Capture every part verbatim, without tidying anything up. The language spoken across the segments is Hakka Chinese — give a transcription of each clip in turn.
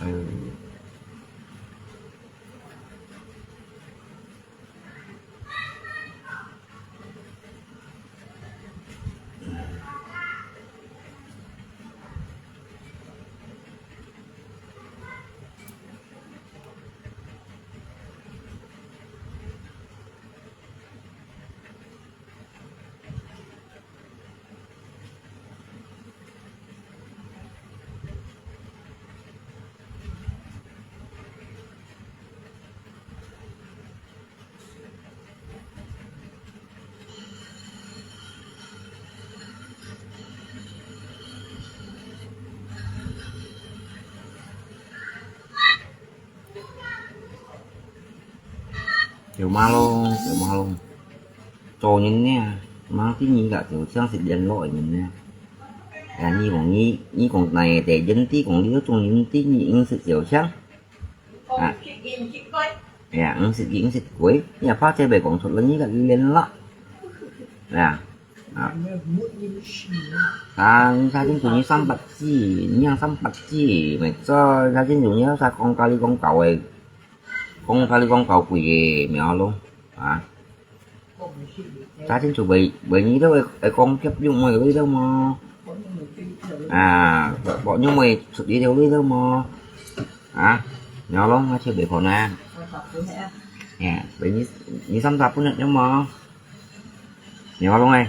嗯。有嘛咯，有嘛咯。做人呢，嘛，第二个就像是聯絡个人呢。啊，你講你，你講哪个人，你講你要做人，你應是就像，啊，哎呀，應是，應是鬼，你也怕這邊講出來，你个聯絡，哎呀，啊。啊，你查清楚你三八幾，你yang三八幾，咪做查清楚你要啥講咖哩講搞个。 講咖哩講搞鬼个，苗咯，啊。查清楚，為，為你兜會，會講接用妹位兜無？啊，博，博用妹出去兜位兜無？啊，苗咯，𠊎就袂可能。呀，為你，你三十分了，有無？苗咯哎。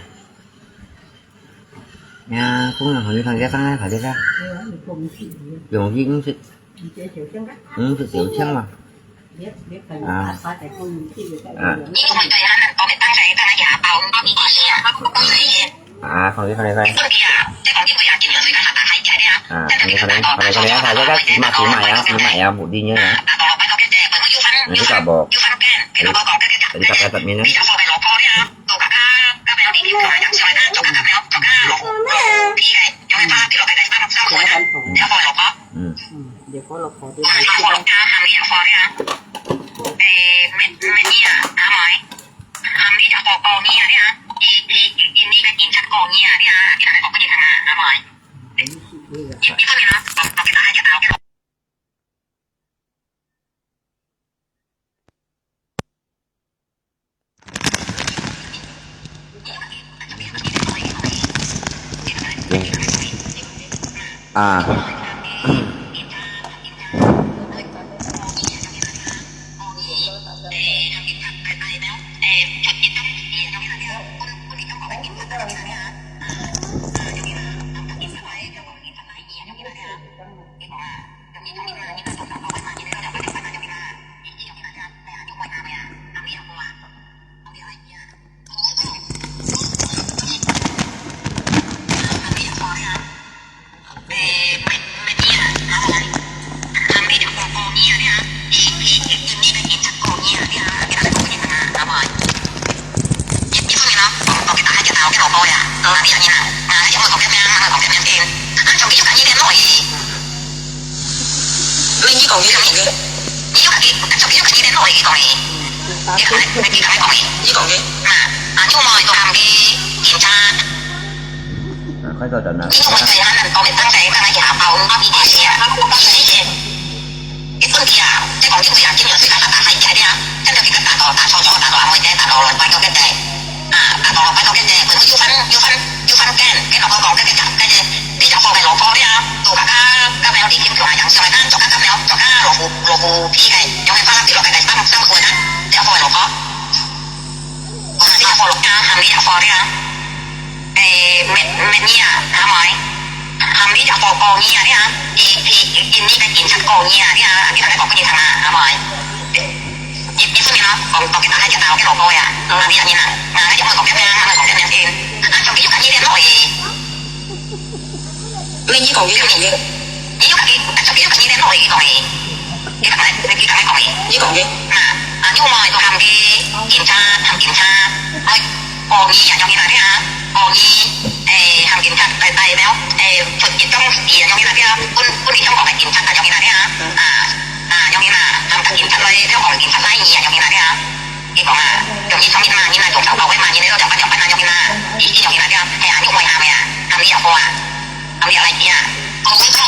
呀，公園好像看见上海，看见个。容易，嗯，是，嗯，是九千嘛。啊，啊。啊，好厉害，厉害。啊，好厉害，厉害。啊，好厉害，好厉害，好厉害，起码，起码呀，起码呀，不低呢。嗯，这个不，这个，这个，这个，这个，这个，这个，这个，嗯。嗯，嗯，有个老婆的来接。啊。你講佢，你講佢。你有佢，你有佢聯絡佢講佢。你講佢，你講佢講佢。你講佢。嘛，啊，你有無去同佢警察？啊，快到等了。你有無去同佢講佢當時，當時佢下包，你講佢電視啊，你電視。你問題啊，這講你不要緊，有時間打打開起來啊，這樣就給他打到，打錯錯，打到阿妹仔，打到亂亂叫佢仔。 啊，啊，無，拜託你，佢有番，有番，有番揀，佢老婆講，佢，佢，佢，佢老婆个老婆了，都佮，佮，佮苗栗金龍啊，楊小妹，啊，做佮，佮苗，做佮老虎，老虎皮个，用个花，比落个，个，三，三歲啊，你老婆个老婆。我講你老婆老家，喊你老婆了。誒，咩，咩你啊，阿妹，喊你老婆講你啊，你啊，你，你，你，你个警察講你啊，你啊，你同佢講，你聽啊，阿妹。 你，你出面咯，講，講佢打開隻刀，佢老婆呀。啊，你啊，你啊，啊，你就莫講別名，莫講別名先。啊，上邊有佮你聯絡誒。你，你講佢，你講佢。你有佮佢，啊，上邊有佮你聯絡誒，佢講誒。你講誒，你講誒。你講佢。啊，啊，你有無就喊佢警察，喊警察，愛。 講你啊，用佢來聽啊。講你，誒，喊警察來，來了，誒，出一張紙啊，用佢來聽啊。分，分你中國个警察啊，用佢來聽啊。啊，啊，用佢啊，喊警察來，了講警察來你啊，用佢來聽啊。佢講啊，用你聰明嘛，你嘛用手搞會嘛，你了兩百兩百啊，用佢啊。你，你用佢來聽啊。係啊，你會喊佢啊，喊你老婆啊，喊你老弟啊。講佢講，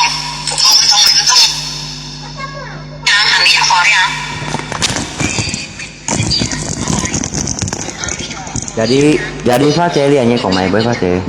講佢講，佢講。你也火了。Jadi, jadi 花姐，你安尼講嘛，會花姐。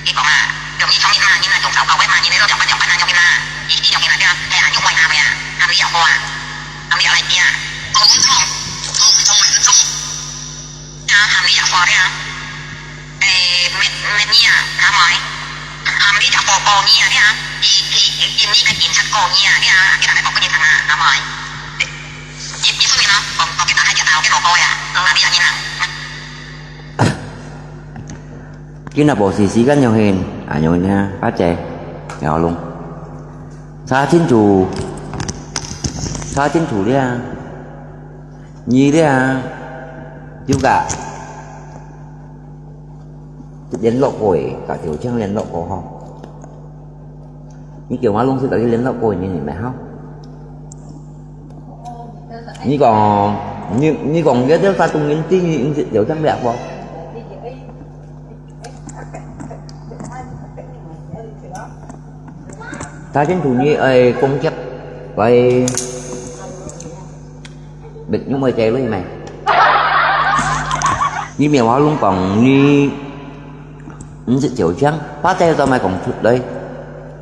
佢講啊，用你創業嘛，你來做小狗个嘛，你來做上班上班啊，用你啦，意思用你啦，對啊，係啊，用我下面啊，含你有貨啊，含你有來啊，好運通，好運通，好運通，啊，含你有貨對啊，誒，乜乜你啊，含我，含你有貨過你啊，對啊，佢佢佢你个警察過你啊，對啊，佢大概講過你聽啊，含我，你你分明咯，講講佢大概就到佢老婆呀，含你有你啦。今日無時時間用hin，啊，用hin啊，阿姐，有弄。查清楚，查清楚了，你了，有个聯絡過誒，甲小強聯絡過吼。你叫我弄出來聯絡過，你你咪好。你講，你你講，你這山東人，第一，你有這樣無？ 他先同你，誒，攻擊，來，別用愛仔女咩？你無話攏講，你毋識小強，把仔都莫講出來，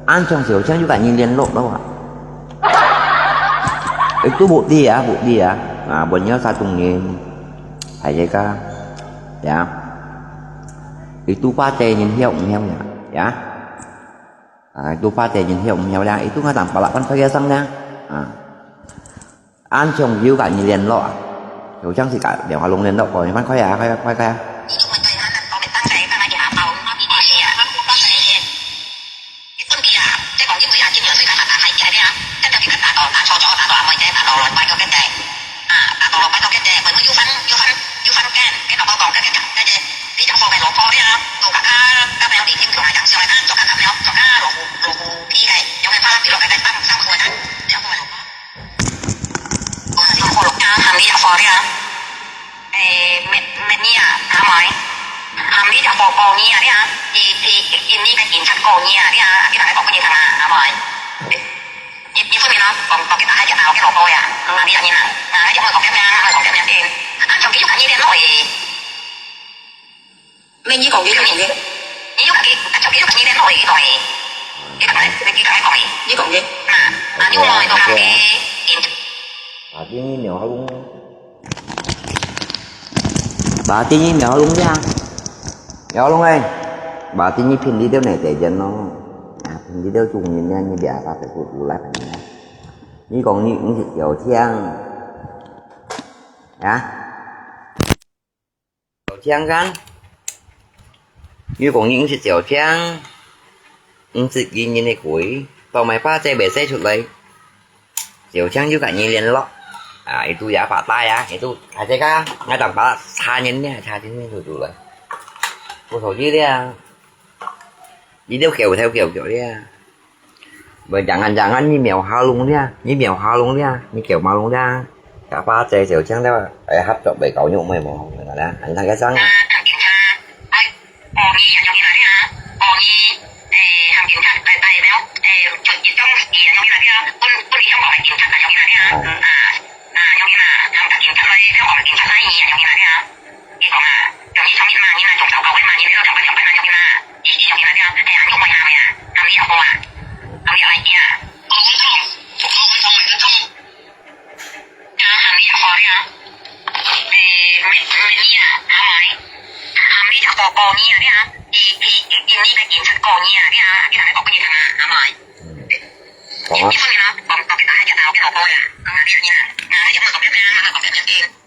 恁樣小強就甲你聯絡了啊！誒，都無理啊，無理啊！啊，問你啥東西，還這個，呀？Itu pa仔人曉毋曉呀？呀？啊，itu pa仔人曉毋曉呀？Itu nga tang pala pan kaya sang ya? 啊。恁樣有甲你聯絡啊？有像是甲電話攏聯絡過，你看快啊，快啊，快快啊！ 咩？你講嘅，你講嘅。你有講嘅，啊，就你有講你聯絡佢講嘅。你講嘅，你講嘅，你講嘅。啊，啊，你有無講佢？啊，你有講。Berarti你有講呀？有講誒。Berarti你平時都來得見咯。啊，平時都中意呢，你別个別个過來看你。你講你，你係有聽。啊？ 小強看，又講你毋識小強，毋識佢人个鬼，當買把仔賣晒出來，小強又甲你聯絡，啊，itu也發大呀，itu，啊，這個，𠊎當把差人呢，差人呢，就做了，不手機了，你都狗頭狗腳了。 Meuh，jangan-jangan你無下弄了，你無下弄了，你狗無弄了，甲把仔小強了，哎，合作袂夠肉，無無無啦，恁樣个樣啊。講啊。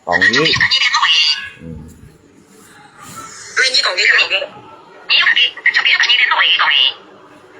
講你。嗯。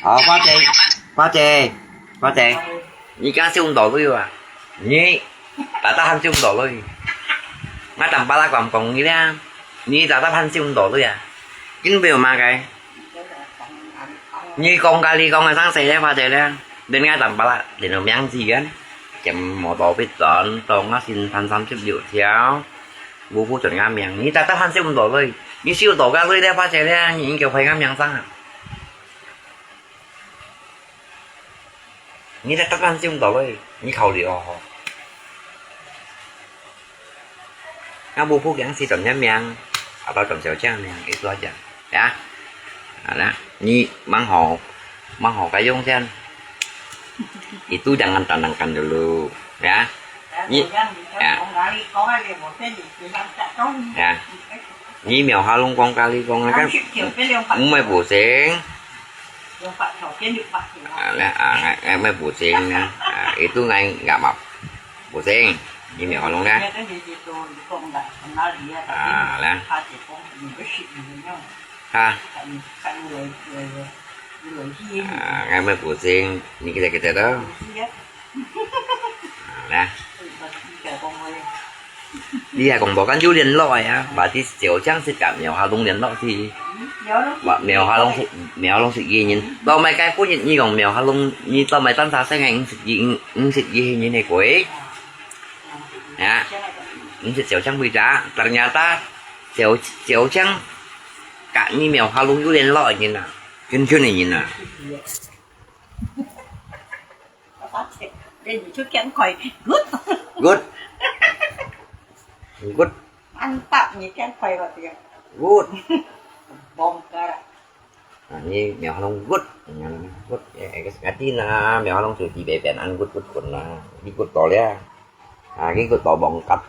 好，花姐，花姐，花姐，你敢收毋到鐳啊？你，大大還收毋到鐳。𠊎當巴拉講講你咧，你大大還收毋到鐳啊？根本有麼个？你講咖哩講个上勢咧，花姐咧，人家當巴拉，連到名字个，全無到必轉，到我身份三十六條，無負轉个名，你大大還收毋到鐳，你收到个鐳咧，花姐咧，你應該開个名上啊。 你在搭班上到位，你考慮哦吼。那我不讲是怎样名，啊，到怎小将名，你说讲，呀？啊，那你蛮好，蛮好该用这样，itu jangan tanamkan dulu, ya. 你，啊，你苗下弄讲咖哩讲啊，毋係不行。啊，啊，啊，毋係不行啊，啊，itu ngai nggak mau，不行，你苗下弄呢？啊，啦。 哈，啊，𠊎毋係不行，你記得記得哦。啊，你還講無敢有聯絡个啊？Berarti小將識甲苗下弄聯絡去，苗下弄識，苗下弄識佢人。到尾該本日你講苗下弄，你到尾單儕先个，毋識佢，毋識佢人个鬼。啊，毋識小將回家，ternyata 小，小將甲你苗下弄有聯絡个人啊，真正个人啊。Good。Good。Good。Mantap，你健康个。Good。Bongkar。 啊，你苗下弄good，嗯，good，哎，ngerti na，苗下弄就特別變安good good good na，你good到了，啊，你good到bongkar，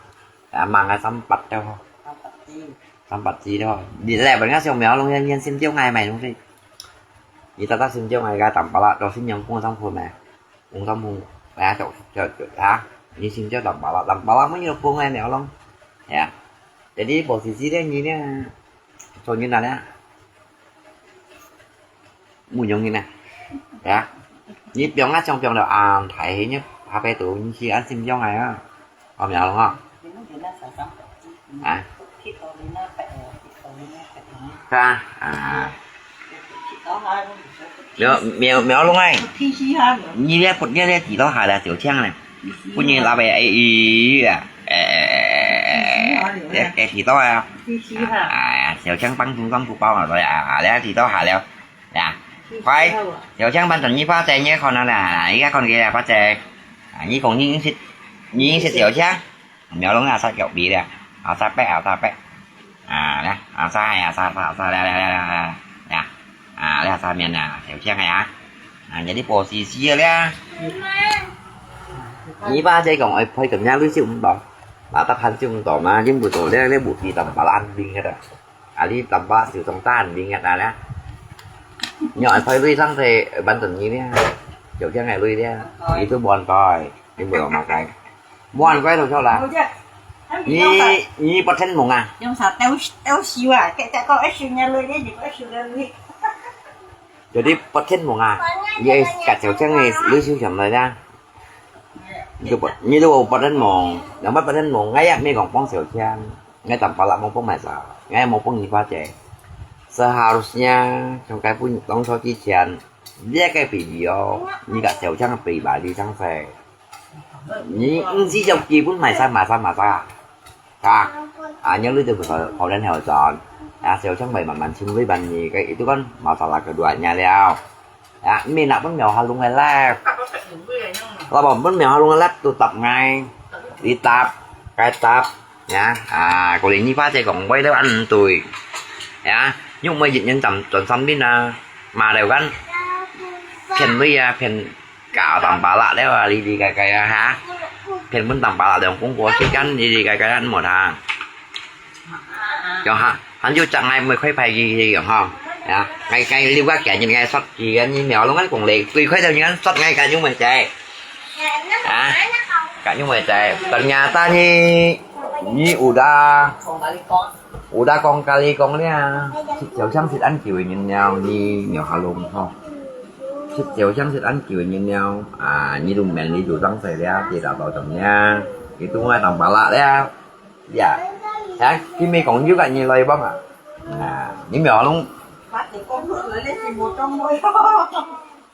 啊，mang个三八了，三八子了，你來本來想苗下弄，你，你心焦𠊎買東西，你大大心焦𠊎个，tanpa lah，到心阳工上铺咩？工上铺，哎呀，就，就，就，啊，你心焦tanpa lah，tanpa lah，没有风哎，苗下弄，哎呀，jadi posisi dia gini，做人啊，没用个呢，哎呀，你放啊，想放了啊，太黑呢，怕被毒，你去安心用哎啊。 哦，苗下弄啊。啊。是啊，啊。苗，苗，苗下弄哎。你這不，你這地道下了，小強呢。不然老板，哎，哎，哎，哎，哎，哎，地道啊。啊，小強幫中央不包啊，對啊，啊，這地道下了。 呀，快，小強，反正你發財，你看啊啦，你看佢啦，發財。啊，你講你認識，你認識小強，苗下弄啊，殺腳尾啦，啊，殺白，啊，殺白。啊，來，啊，殺，啊，殺，殺，殺，來，來，來，來，來，來，啊，來，殺面啊，小強啊，啊，jadi posisi啦。你發財講，哎，配咁樣你收毋到，拿到還收毋到嘛，認毋到，你，你無地當把爛兵个啦。 啊，你tanpa小強tan，你ingat啊，你。你愛派鐳上去，bantu你呢。小強个鐳呢，你都無愛，你無愛嘛該。無愛該就錯啦。你，你不聽夢啊？用啥鬥，鬥收啊？佢，佢講一收你鐳，你就一收你鐳。Jadi不聽夢啊？你愛甲小強个鐳收上來呢？你都不，你都不聽夢，兩擺不聽夢，𠊎也無講幫小強。 𠊎tanpa lah無幫買啥，𠊎無幫你花姐。Seharusnya，從該本當初之前，這個video，你甲小強个pribadi上勢。你毋係就基本買啥買啥買啥，啊，啊，你鐳都好，好人好賺，啊，小強會慢慢清理分你，該itu kan masalah keduanya了。 啊，毋係拿分苗下弄个啦。老闆分苗下弄个啦，都答𠊎，你答，該答，呀，啊，可能你花姐講話都恁對，呀，因為一年賺，賺三千啊，嘛了kan，騙鐳啊，騙假tanpa lah了啊，哩哩个个啊，哈。騙分當巴拉兩公婆時間，你个个人無他。有哈，還有隻𠊎毋會開牌个樣吼。啊，𠊎𠊎了解佢，人𠊎說佢个，你苗龍眼講咧，最開頭人說𠊎个有問題。啊，个有問題。Ternyata你你udah udah kong kali kong咧，就像係恁久个人了，你苗下龍吼。就像係恁久个人了，啊，你都免你就當細咧，跌打到怎樣，佢都愛當巴拉咧。 Ya. Ha, kimi kong yu ka nyi loi bong a. Na, nyi mi ong lung.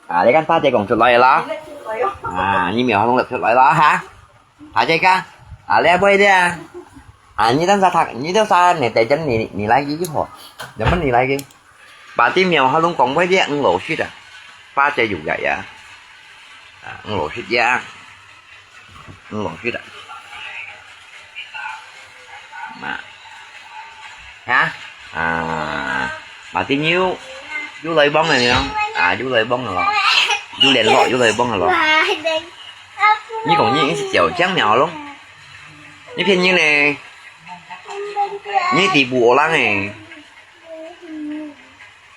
A, le kan pa te kong chut loi la. A, nyi mi ong lung le chut loi la ha. Ha, je ka. A, le boy dia. A, nyi dan sa thak, nyi dan sa ne te jen ni, ni lai ki ho. Jaman ni lai ki. Ba ti mi ong lung kong boy dia, ng lo shit a. Pa te yu ga ya. A, ng lo shit ya. Lòi fit ah. Mà. Hả? À, mà tin nhiêu. Chú Lê Bóng này không? À, chú Lê Bóng này lò. Chú Liên Lọ, chú Lê Bóng này lò. Như còn như chiều chán mèo luôn. Như phiên như này. Như tì bù ô lăng này.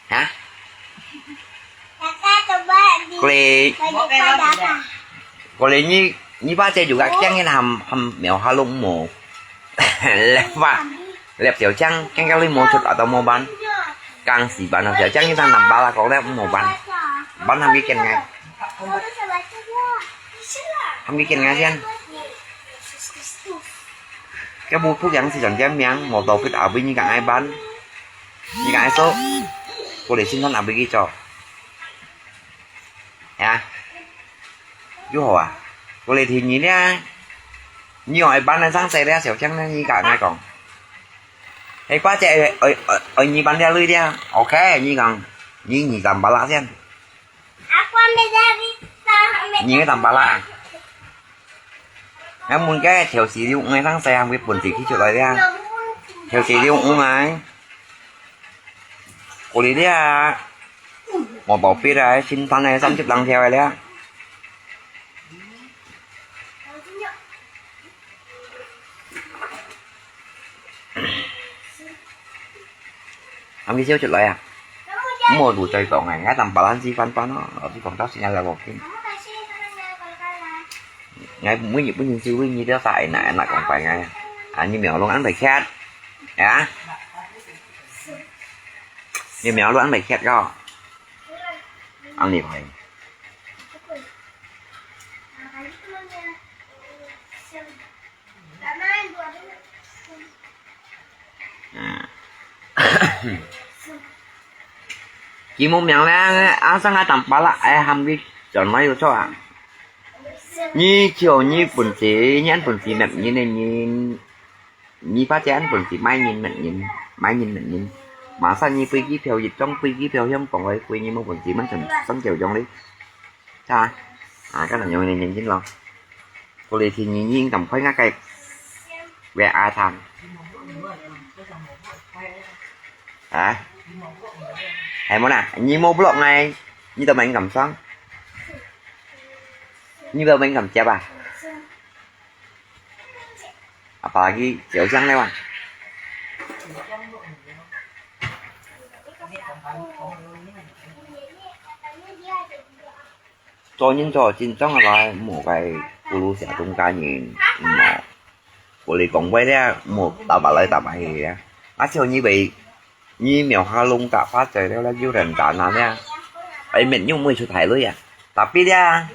Hả? Kau leh, kau leh nyi, nyi ba che juga kiang ngi ham, ham mèo ha lung mo. Lep ba, lep xiao chang, kiang kiang lui mo chut atau mo ban. Kang si ban xiao chang ngi tang nam ba la kong lep mo ban. Ban ham ki kiang ngai. Ham ki kiang ngai sian. Cái bu phúc yang si chang kiang miang, mo tau phit abi nyi kang ai ban. Nyi kang ai so. Kau leh sin san abi ki cho. Ya. Yu ho à. Kau leh thi nyi lia. Nyi ho ai ban nan sang sai lia xiao chang lia nyi kang ai kong. Hei pa che ơi ơi ơi nyi ban lia lui lia. Ok, nyi kang. Nyi nyi tam ba la sian. Nyi tam ba la. Ngai mun ke thiau si liu ngai thang sai ham ki pun ti ki chut loi lia. Thiau si liu ngai. Kau leh lia. Mo bảo pit ai, sin tan ai, sam chip lang thiau ai lia. Ham ki siêu chut loi à. Mo đủ trời tổng này, ngai tam ba lan si fan fan no, ở cái phòng tao xin là một cái. Ngai mũi nhị mũi nhìn siêu mũi nhị đó tại nè, nè còn phải ngai. À, như mèo luôn ăn phải khét. Ya. Như mèo luôn ăn phải khét kau. Ăn đi phải. Ki mu miang le, a sang a tam pa la, ai ham ki chọn mai yu cho a. Nyi chiu nyi pun si, nyi an pun si mep nyi ne nyi, nyi pa che an pun si mai nyi mep nyi, mai nyi mep nyi. Mà sao nyi pui ki phiêu yip trong pui ki phiêu hiam kong ai pui nyi mu pun si man chun sang chiu yong li. Cha, a, ka nang yong ne nyi nyi lo. Kau leh thi nyi nyi kam khoi ngak kai. Where are thang? Hả? Hay mo na, nyi mo block ngai, nyi tao meng kam sang. Nyi tao meng kam chép à? Apalagi chiu chang leh wan. Cho nhân cho chính trong là một cái guru sẽ trong cá nhân mà của lý công vậy đấy một tao bảo lại tao bảo gì đấy. Á chiều như vậy như mèo ha lung cả phát trời đấy là du rèn cả năm nha. Ấy mệt nhung mới chụp thái lưới à. Tapi dia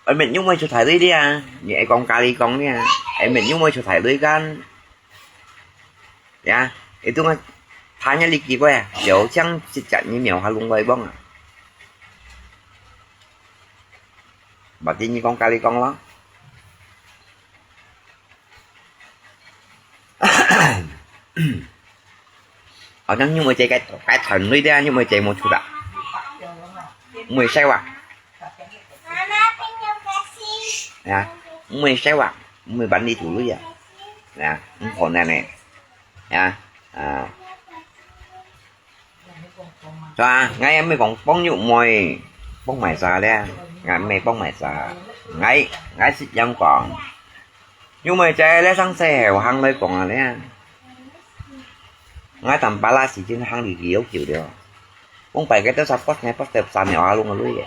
ấy mệt nhung mới chụp thái lưới dia. Như ấy con cá lý con nha. Ấy mệt nhung mới chụp thái lưới kan. Ya, itu kan tanya liki ko ya, jauh chang sejak ni miau halung koi bong. Berarti ni kong kali kong lo. Ở trong nhưng mà chạy cái cái thần lui đi nhưng mà chạy một chút đã. Mười sai à? Ya, mười sai à? Mười bắn đi thủ lui à? Ya, không còn này này. Ya, à. Cho à, ngay em mới còn bóng nhụ môi. Bóng mải già đấy à. Ngay em mới bóng mải già. 𠊎，𠊎識樣講，玉妹姐，這生事係好行來講啊咧。𠊎當巴拉時間行離佢好久了。往擺个都係post呢，post到三秒下弄个鐳个。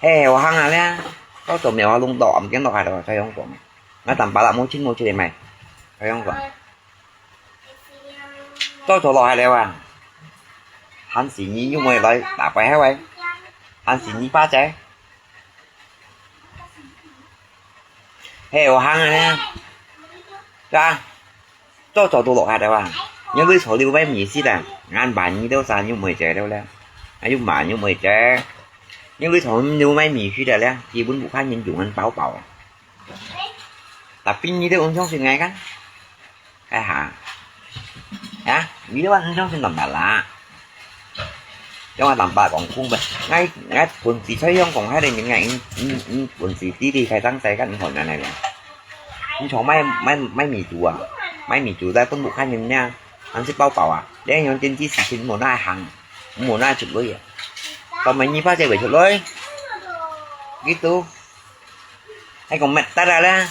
係好行啊咧，到做秒下弄到，毋見落下了，才樣講。𠊎當巴拉無錢無錢个買，才樣講。早早落下了啊，還是你玉妹來打敗佢喂，還是你巴姐。 係好行啊，對啊，早早都落下了啊。你為錯了買米食啊，俺把你都三又沒得了了，還有嘛又沒得。你為錯又買米食了了，基本不看人用人包包。Tapi你都用相信𠊎kan？ 哎哈，啊，你這話你相信當白啦？這話當白講空白，𠊎，𠊎本事在香港，該個人啊，嗯，嗯，嗯，本事弟弟開生事，該你看哪來个？你從買，買，買米酒啊，買米酒在東部看人家，還是包包啊？你用經濟事情無哪行，無哪出來啊？到買二百隻會出來，gitu。 Ai kong met tada lah.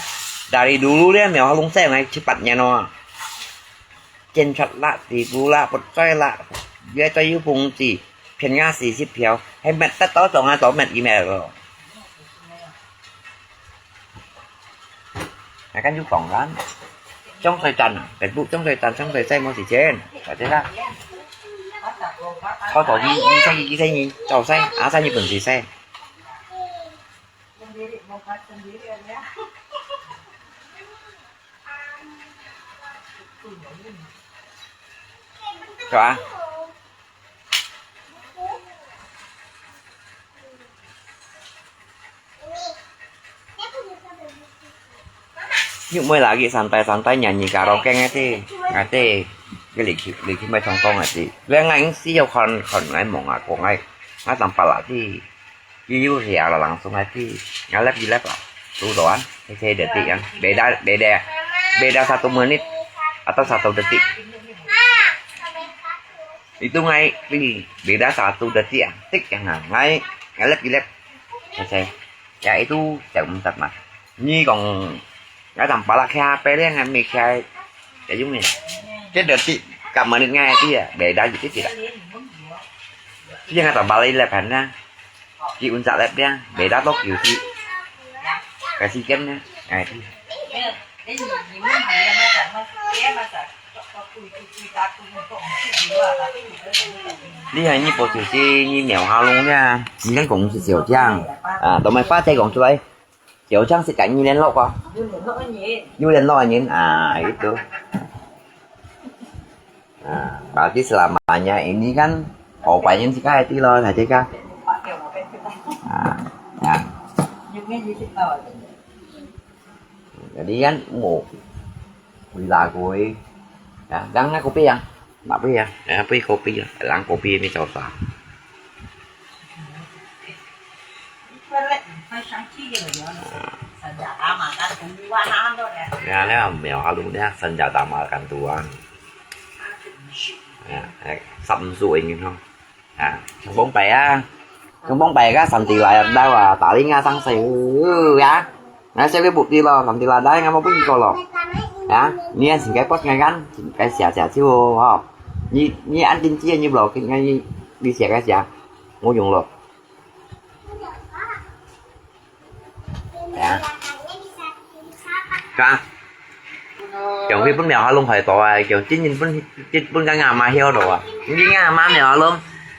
Dari dulu dia mèo halung sai ngai cepat nya no. Chen chat lah, tibu lah, put choi lah. Dia choi yu pung chi. Phian nga si sip phiao. Hai met tat to chong a to met email lo. Hai kan yu kong kan. Chong choi tan, Facebook chong choi tan, chong choi sai mo si chen. Ka te lah. Ko to ni, ni sai ni, ni sai ni, chao sai, a sai ni pun si sai. Chua. Yuk mui lagi santai-santai nyanyi karaoke ngai ti, ngai ti. Cái lịch sử, lịch sử mai thong thong ngai ti. Leng ngai si yo kon kon ngai mong a ko ngai, ngai tam pala ti. Yu yu sia la langsung ai ti, ngalap gilap ah. Tu doan, ese detik kan. Beda, beda, beda satu menit atau satu detik. Itu ngai ti, beda satu detik ah. Tik yang ngai, ngalap gilap. Ese. Ya itu jam empat mah. Ni kong ngai tam pala kia pe le ngai mi kia. Ya yung ni. Cái detik, cả menit ngai ti ya, beda detik ti lah. Dia ngai tam pala ilap han na. Ki unsa lep dia, beda tok yu si. Kasi kem na, ai ti. Li hai ni posisi ni miao ha long dia, ni kan kong si siao jiang. Ah, to mai pa te kong chui. Siao jiang si kai ni len lok ko. Yu len lok ni, ah, itu. Ah, berarti selamanya ini kan, oh, banyak sih, Kak, itu loh, tadi, Kak. Ah, ya. Jadi kan, mau, wila koi. Ya, jangan kopi ya. Mak kopi ya. Ya, kopi kopi ya. Lang kopi ni cau sa. Ya, ya, mèo halung ya, senjata makan tuan. Ya, eh, sắp msu ingin ho. Ya, sông bông bè á. Sông bông bè á, sẵn tì lại đâu à, tả lý Nga sang sài ư, ya. Nga sẽ biết bụt đi lo, sẵn tì lại đấy, Nga mau bút đi lo. Ya, ni ăn xin cái post ngay gắn, xin cái xả xả xíu ho. Ni, ni ăn tin chia, ni block, ni đi xả cái xả. Ngô dùng lo. Ya. Ka. Kiang hui pun miao halung hai to ai, kiang chin yin pun, chin pun ka nga ma hiao do a. Ni nga ma miao halung.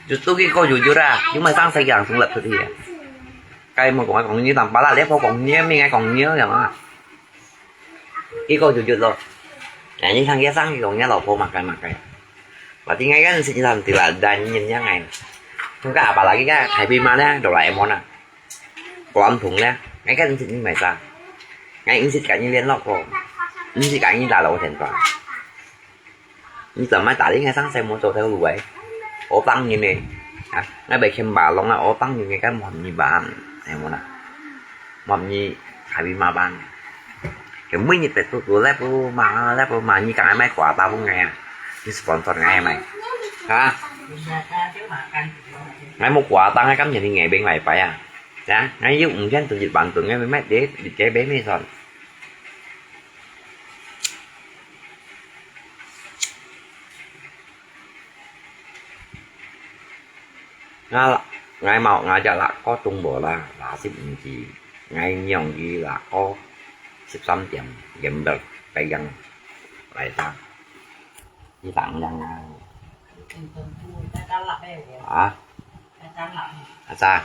Jutu ki ko jujur a. Yung mai sang sai kiang sung lap tu ti a. Kai mo kong kong ni tam pala le po kong ni mi ngai kong ni ya ma. Ki ko jujur lo. Ya ni sang ya sang ki kong ni lo po makai makai. Berarti ngai kan si tam ti la dan yin ya ngai. Kong ka apa lagi ka, Thai pi ma le, Doraemon a. Ko am thùng nè, ngay cái xin mày ta. Ngay ứng xin cả như liên lọc cô. Ứng xin cả như là lẩu thèn tòa. Như tầm mai ta đi ngay sáng xe mua tô theo lùi. Ô tăng như nè. Ngay bày khem bà lòng á, ô tăng như ngay cái mỏm như bà ăn. Em muốn à. Mỏm như khai bi ma ban. Cái mới như tết tụt tụt lép bố mà, lép bố mà như cả ngay mai quà ta bố ngay à. Như sponsor ngay mày. Hả? Ngay mua quà tăng ngay cắm nhà đi ngày bên ngoài phải à. 啊，𠊎有五千對一萬對，𠊎買得，你該買咩算？ 𠊎，𠊎無，𠊎隻肋骨動無啦，六十五支，𠊎仰佢肋骨十三點，原本白羊，來噻，你打樣啊？啊？啊，咋？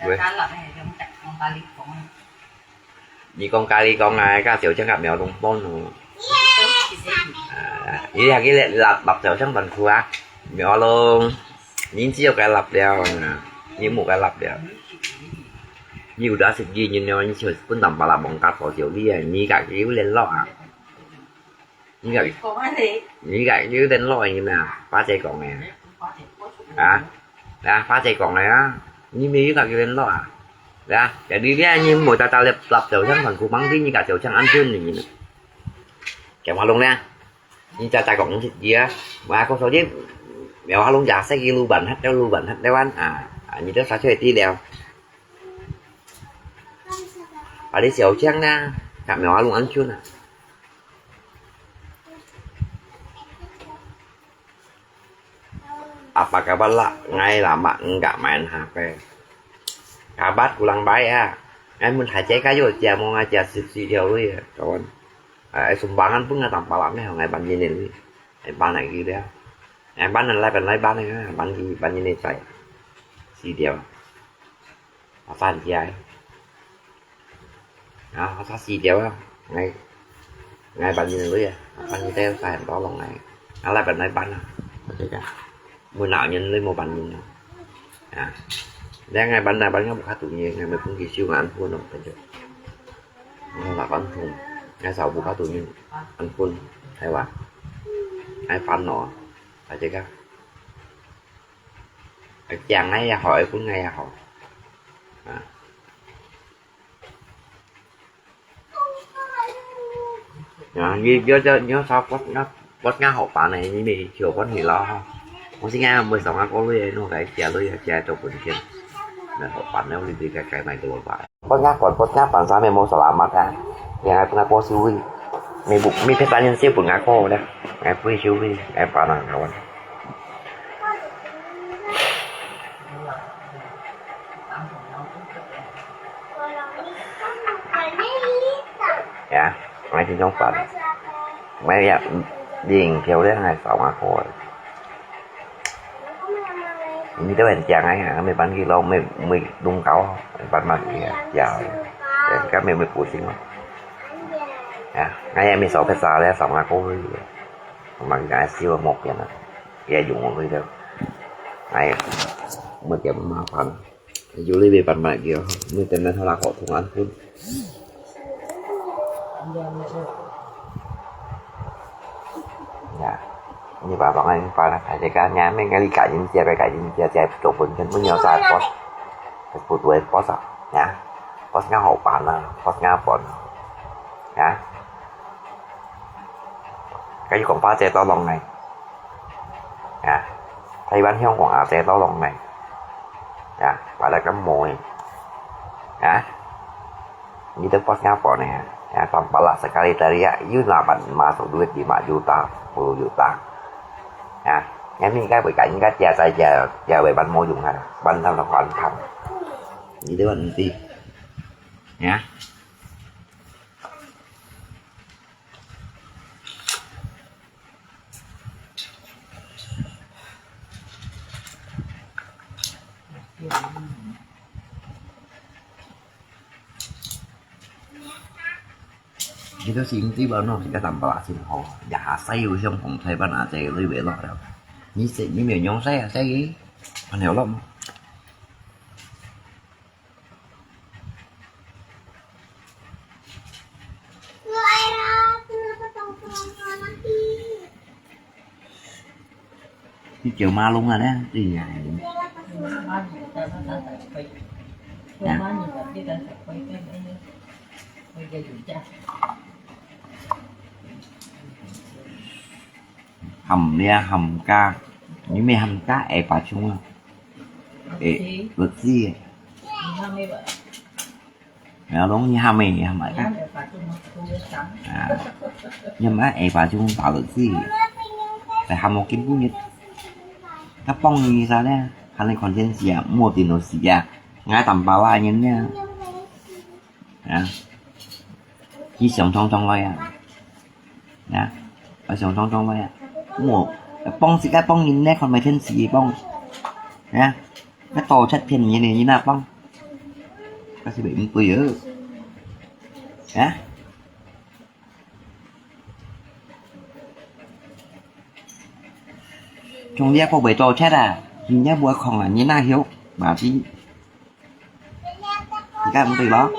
喂。 你講咖哩講啊，該小青合苗龍幫哦。啊，你還記得蠟蠟小青短褲啊？苗龍，你只有該蠟了啊，你無該蠟了。你有得食幾年了，你就分當把蠟望甲多少你啊，你家己有聯絡啊？你家，你家己有聯絡啊，你咩啊？花姐講个啊？啊？ 啊，花姐講个啊，你無有摎佢聯絡啊？啊，jadi你啊，你無搭搭立立小青團，佢幫你，你甲小青安全呢。講話弄呢，你再再講一句啊，我講說你，苗話弄假設佢路板黑了，路板黑了啊，啊，你都啥出去了？把你小青呢，甲苗話弄安全啊。 Apa kabar lah? Ngai lama enggak main H P. Kabar kurang baik ah. Ngai mun hai cai kayu cia mo ngai cia sip si dia lui ah, kawan. Ai sumbangan pun ngai tampa lama ngai ban yin lui. Ai ban lagi dia. Ngai ban lai ban lai ban ngai ban yin ban yin sai. Si dia. Asan cia. 啊，佢四條啊，𠊎，𠊎辦人个啊，辦人个三多弄个，啊來辦來辦啊，這個，無鬧人你無辦人啊，啊，你𠊎辦來辦，𠊎無法度呢，𠊎無工具收，𠊎安分咯，反正，𠊎老板痛，𠊎找無法度呢，安分，係吧？𠊎煩惱啊，啊這個，啊，講𠊎也好，愛分𠊎也好，啊。 啊，你，你，你，你啥不，那，不，那好辦呢，你們就關係了哈。我現在沒什麼顧慮，弄來家裡，家做本錢，那好辦呢，你這個該買多吧。不，那管，不，那辦啥，沒，沒salamat啊。你還不，那過收費，沒不，沒別人收，不，那過的，還不會收費，還辦了，好啊。 Ya, ngai chính trong phần. Ngai ya, ding theo đấy ngai sáu ngã khổ. Ini tu yang jangan ya, kami panggil lo, me, me, dungkau, pan mat ya, ya. Kami me pusing. Ya, ngai ya, me sáu pesa đấy, sáu ngã khổ. Mà ngã siêu một cái này. Ya, dùng một cái đó. Ngai, me cái mà phần. Yuli bi pan mai kio, mi temen hala ko thung an pun. Ya. Ni ba bang ai pa na kai ka nya, mi ngali ka yin tia, kai ka yin tia, tia to pun ken pun yo sa pos. Put wei pos a. Ya. Pos nga ho pa na, pos nga pon. Ya. Cái gì cũng ba tia to long này. Ya. Thái Lan hiong quảng a tia to long này. Ya, ba la kam mo. Ya. Ni tơ pos nga po ne. Ya, tam pala sekali tadi ya, you na ban masuk duit lima juta, sepuluh juta. Ya. Yang ni kan bukan kan tia saja, tia we ban mo yung ha. Ban tham tham tham. Ni tơ ban ti. Ya. Kita sing ti ba no, kita tambah asin ho. Ya, saya usung hong saya ban aja lu be lo. Ni se, ni me nyong saya, saya. Mana lo? Đi chiều ma luôn rồi đó, đi nhà này. Nè. Hầm lia, hầm cá. Nếu mày hầm cá, ê, bà chúng à. Ê, luật sư. 然後你喊咩，你喊麼个？啊，你喊麼个？哎，把就打了字，哎，喊我根本就，他幫你啥呢？喊你看電視啊，莫電腦時啊，俺打巴拉人呢，啊，你想通通來啊，啊，我想通通來啊，莫，幫自家幫人呢，看麼電視幫，啊。 該多七天你呢，你那幫，該係毋對哦。啊？從這個位做出啊，你也無空啊，你那有，嘛是，你看毋對咯？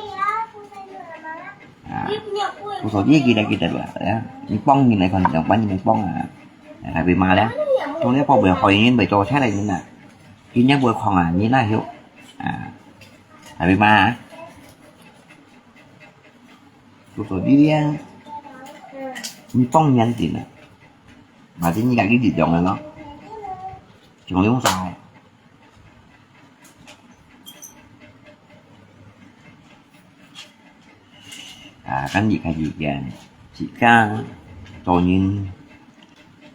啊，我說你記得記得吧，啊，你幫人來看，你幫人來幫啊，啊，還被罵了，從這個位害人被做出來人啊。 今年會看啊，你那有啊，還會嘛？就說你啊，你當年定啊，反正你家己力量了咯，就用啥？ 啊，跟你个意見，自家做人，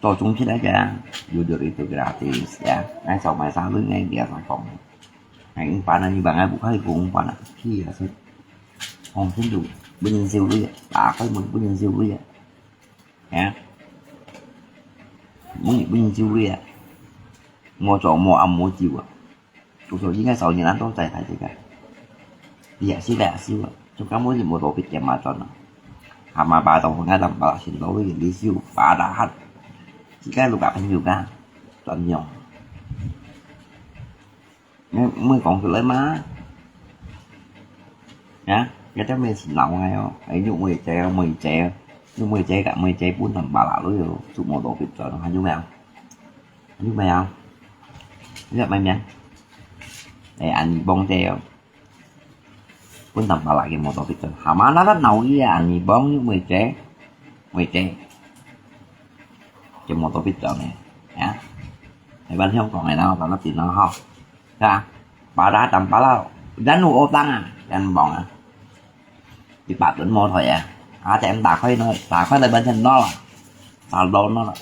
做中間那个，有有一个gratis ya，愛少买啥都爱别人讲。哎，一般呢，一般俺不可以讲，一般啊，去啊是，红线路不能修理，打开门不能修理啊，哎，不能不能修理啊，莫做莫暗莫酒啊。 Uso jingga sau nyan to cai thai jingga. Iya sila siwa. Cuma kamu ni motor pit yang macam na. Hama ba tong pengadam pala sin lo li siu ba da hat. Jingga lu ka pen juga. Tuan nyong. Mới, mới 講出來嘛。啊，這隻咩事鬧𠊎哦，哎，你妹姐哦，妹姐哦，你妹姐个妹姐本身巴拉咯喲，做motor pit做，還有咩啊？還有咩啊？你買咩？哎，安尼幫姐哦。 分人把拉个motor pit，hama那个闹伊啊，你帮你妹姐，妹姐，就motor pit呢，啊，一般香港人啊，把那顶了哈，是吧？把他当把了，人有恶当啊，人忙啊，一百吨motor啊，啊，等打开呢，打开那边去闹了，打乱了，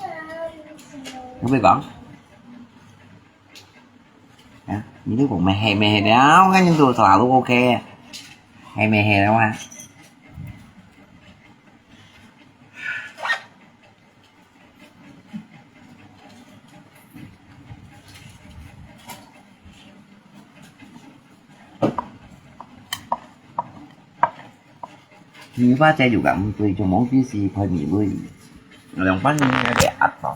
会不会讲？ 啊，你都讲咩係咩係了，我感觉都啥都OK，係咩係了嘛。你把这就讲对，就忘记是块米味，两半年那个压到。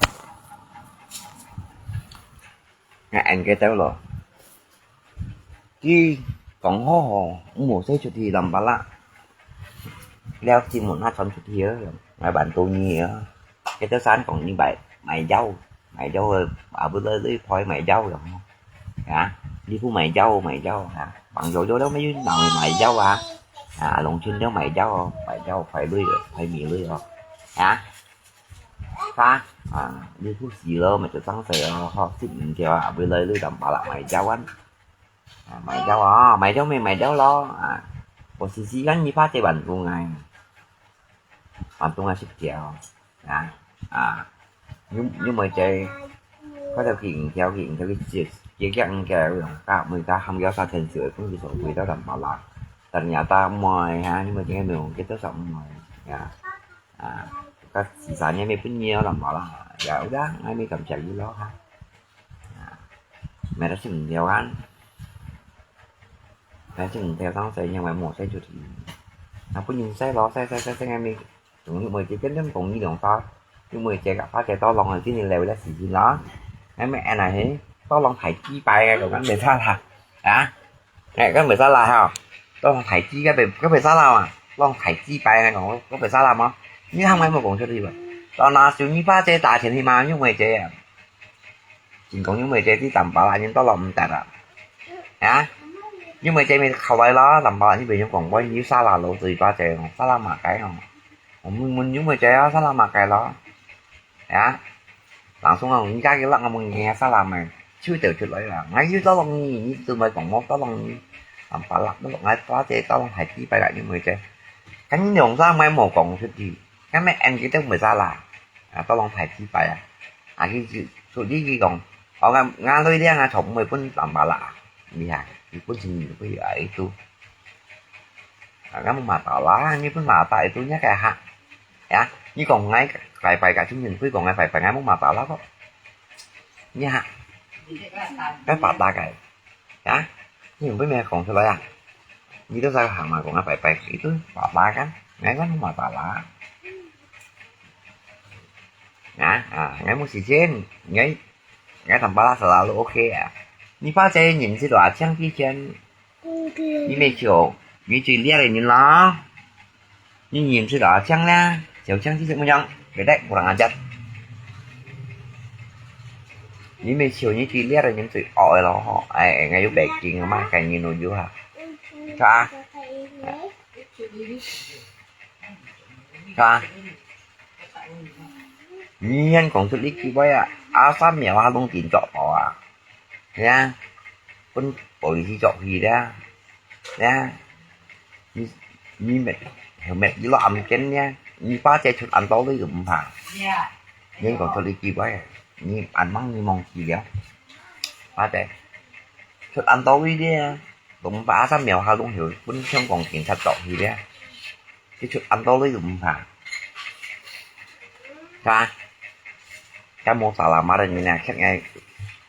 Ngai ăn cái tao lo. Ki kong ho ho, mo sai chuti lam bala. Leo si mo na chon chuti ơ, ngai ban tu ni ơ. Cái tao san kong ni bai, mai jau, mai jau ơ, à bữa lơ lơ phoi mai jau rồi. Hả? Đi phu mai jau, mai jau hả? Bằng jau jau đâu mới nói mai jau à? À, lông chun đâu mai jau, mai jau phoi lưới, phoi mì lưới à? Hả? Fa, à, đi phu xì lơ, mai jau tăng sai à, ho, xịt mình kêu à, bữa lơ lưới lam bala mai jau ăn. À, mai jau à, mai jau mày mai jau lo, à, có xì xì ăn ni pha chế bản thu ngai. Bản thu ngai xịt kêu. À, à, nhưng, nhưng mà chế, có theo kiện, theo kiện, theo cái chia, chia cái ăn kêu, cả mười cả hăm kéo xa thêm sửa cũng chỉ sống quỷ đó làm bảo là. Tận nhà ta mời ha, nhưng mà chế mình cái tớ sống mời. À, à, các xì xà nhé, mình cũng nhiều làm bảo là. Dạ, udah, ngay mình cảm thấy gì lo ha. À, mẹ đã xịt mình theo ăn. Mẹ xịt mình theo tăng sai, nhưng mà mua sai chuti. Nó cũng nhìn sai lo, sai, sai, sai, sai, ngay mình Chúng như mười chế chân chân cũng như đồng sao. Như mười chế gặp phát chế to lòng rồi chứ nhìn lèo ra xỉ gì đó. Em mẹ này hế. To lòng thải chi bài cái cũng gắn về sao là. Hả? Cái gắn về sao là hả? To lòng thải chi cái về, cái về sao là mà. Lòng thải chi bài này cũng có về sao là mà. Như hàng ngày mà cũng cho đi vậy. Đó là sự như phát chế tài thiện thì mà như mười chế à. Chính công như mười chế thì tạm bảo là những to lòng tẹt à. Hả? Như mười chế mình khẩu bài lo, tạm bảo là như vậy những quảng bá như sao là lỗ tùy ba chế, sao là mà cái hả? Mun mun ñu mui cai a, salah makai lo. Ya. Langsung ang ngin kaki lak ngomong ngin salah mai. Chui teu chui loi la. Ngai yu tolong ni, ni tu mai kong mok tolong ni. Ang palak tu, ngai tua je tolong hai ti pai lah ni mui je. Kan ni nong sa mai mo kong sut di. Kan mai en kita mui sa lah. Ah, tolong hai ti pai ah. Ah, ki sut di ki kong. Oh, ngai, ngai lui dia ngai chop mui pun ang palak ah. Ni ha, ni pun sing ni pun ah itu. Ah, ngai mo mata lah, ni pun mata itu nya kai ha. Ya, ni kong ngai pai pai ka chung ni pun kong ngai pai pai ngai mo mata lah ko. Ni ha. Ngai pata kai. Ya, ni pun mai kong sut lai ah. Ni tu sa hang ma kong ngai pai pai itu pata kan. Ngai kan mo mata lah. Ya, ah, ngai mo si chen, ngai, ngai tam palak selalu oke ah. Ni pa je nyin si lo ah, chang ti chen. Ni mai chiu, ni chui liak le nyin lo. Ni nyin si lo ah, chang le, chiu chang ti chen mo yang. Beda, kurang ajar. Ni mai chiu, ni chui liak le nyin chui oi lo ho. Ai, ngai yu bai king ma kai nyin lo yu ha. Cha. Cha. Ni hen kong sut li ki bai ah. A sa miao ha lung tin chok to ah. Ya. Pun polisi chok hi dia. Ya. Ni, ni met, heo met yu lo am ken ya. Ni pa je chut an to lui tu mpa. Ni kong sut li ki bai. Ni an mang ni mong ki liao. Pa je. Chut an to lui dia. Tu mpa a sa miao ha lung heo. Pun chong kong tin chak chok hi dia. Ki chut an to lui tu mpa. Ka. Ka mo sa la ma de ni na khek ngai.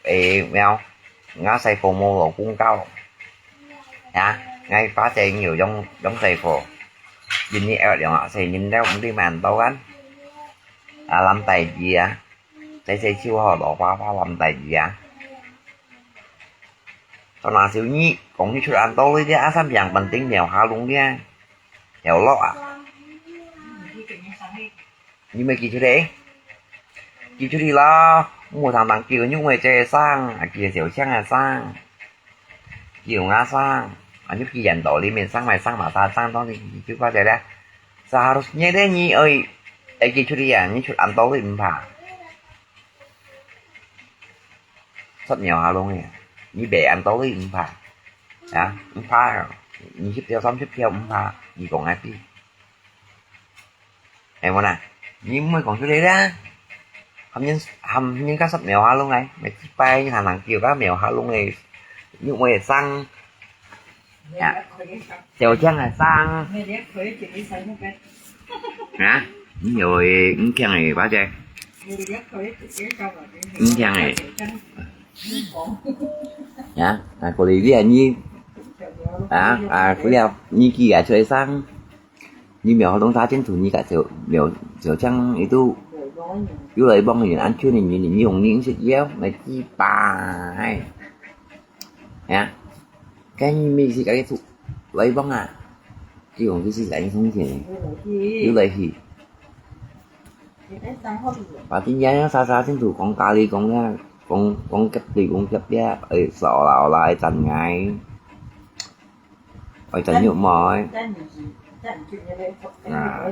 Ê, miao. Nga sai ko mo lo kung kao. Ya, ngai pa je nhiều yong, yong sai ko. Yin ni eo yong a sai yin leo mti man to kan. A lam tai ji a. Sai sai chiu ho lo pa pa lam tai ji a. Tao na siu ni, kong ni chut an to lui dia, a sa miao ban ting miao ha lung dia. Heo lo a. Ni mai ki chut đi. Ki chut đi lo. Mo thang thang ki nyu mai je sang, a ki siu chang a sang. Ki nga sang. A nyu ki yan to li men sang mai sang ma ta sang tong ni ki chut pa je le. Seharusnya de ni oi. Ai ki chut đi a, ni chut an to lui mpa. Sat miao ha lung e. Ni bai an to lui mpa. Ya, mpa. Ni sip tiao, sam sip tiao mpa. Ni kong ai pi. Ai mo na. Ni mui kong sut le da. Ham nyin, ham nyin ka sat miao ha lung ai. Mai chi pai ni thang thang kiu ka miao ha lung e. Nyu mai sang. Ya. Chiu chang a sang. Ha? Ni heo e, ni kiang e, pa je. Ni kiang e. Ya, a ko li dia ni. A, a ko li ni ki a choi sang. Ni miao ha lung sa chen tu ni ka chiu, miao chiu chang itu. Yu lai bang ni an chun ni ni ni yong ni sit yeo, mai chi pai. Ya. Kan mi si ka tu lai bang a. Ki yong ki si lai sung chen. Yu lai hi. Ba tin ya sa sa chen tu kong ka li kong ya, kong, kong kep li kong kep ya, ai sa la la ai tan ngai. Ai tan nyu mai. À,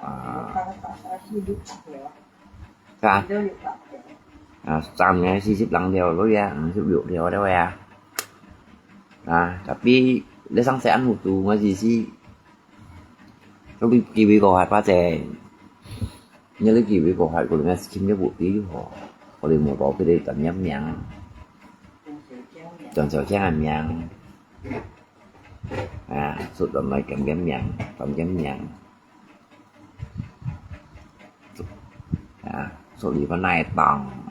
à. Ka. À, sam ngai si sip lang liao lo ya, sip liao liao đó ya. À, tapi le sang se an hu tu ngai si si. Lo bi ki bi ko hat pa je. Ngai lo ki bi ko hat ko ngai si kim ya bu ti yu ho. Ko le mo to ki le tan ya miang. Tan xiao chang a miang. À, sụt đòn này kém kém miệng, kém kém miệng. À, số đi con này tòng.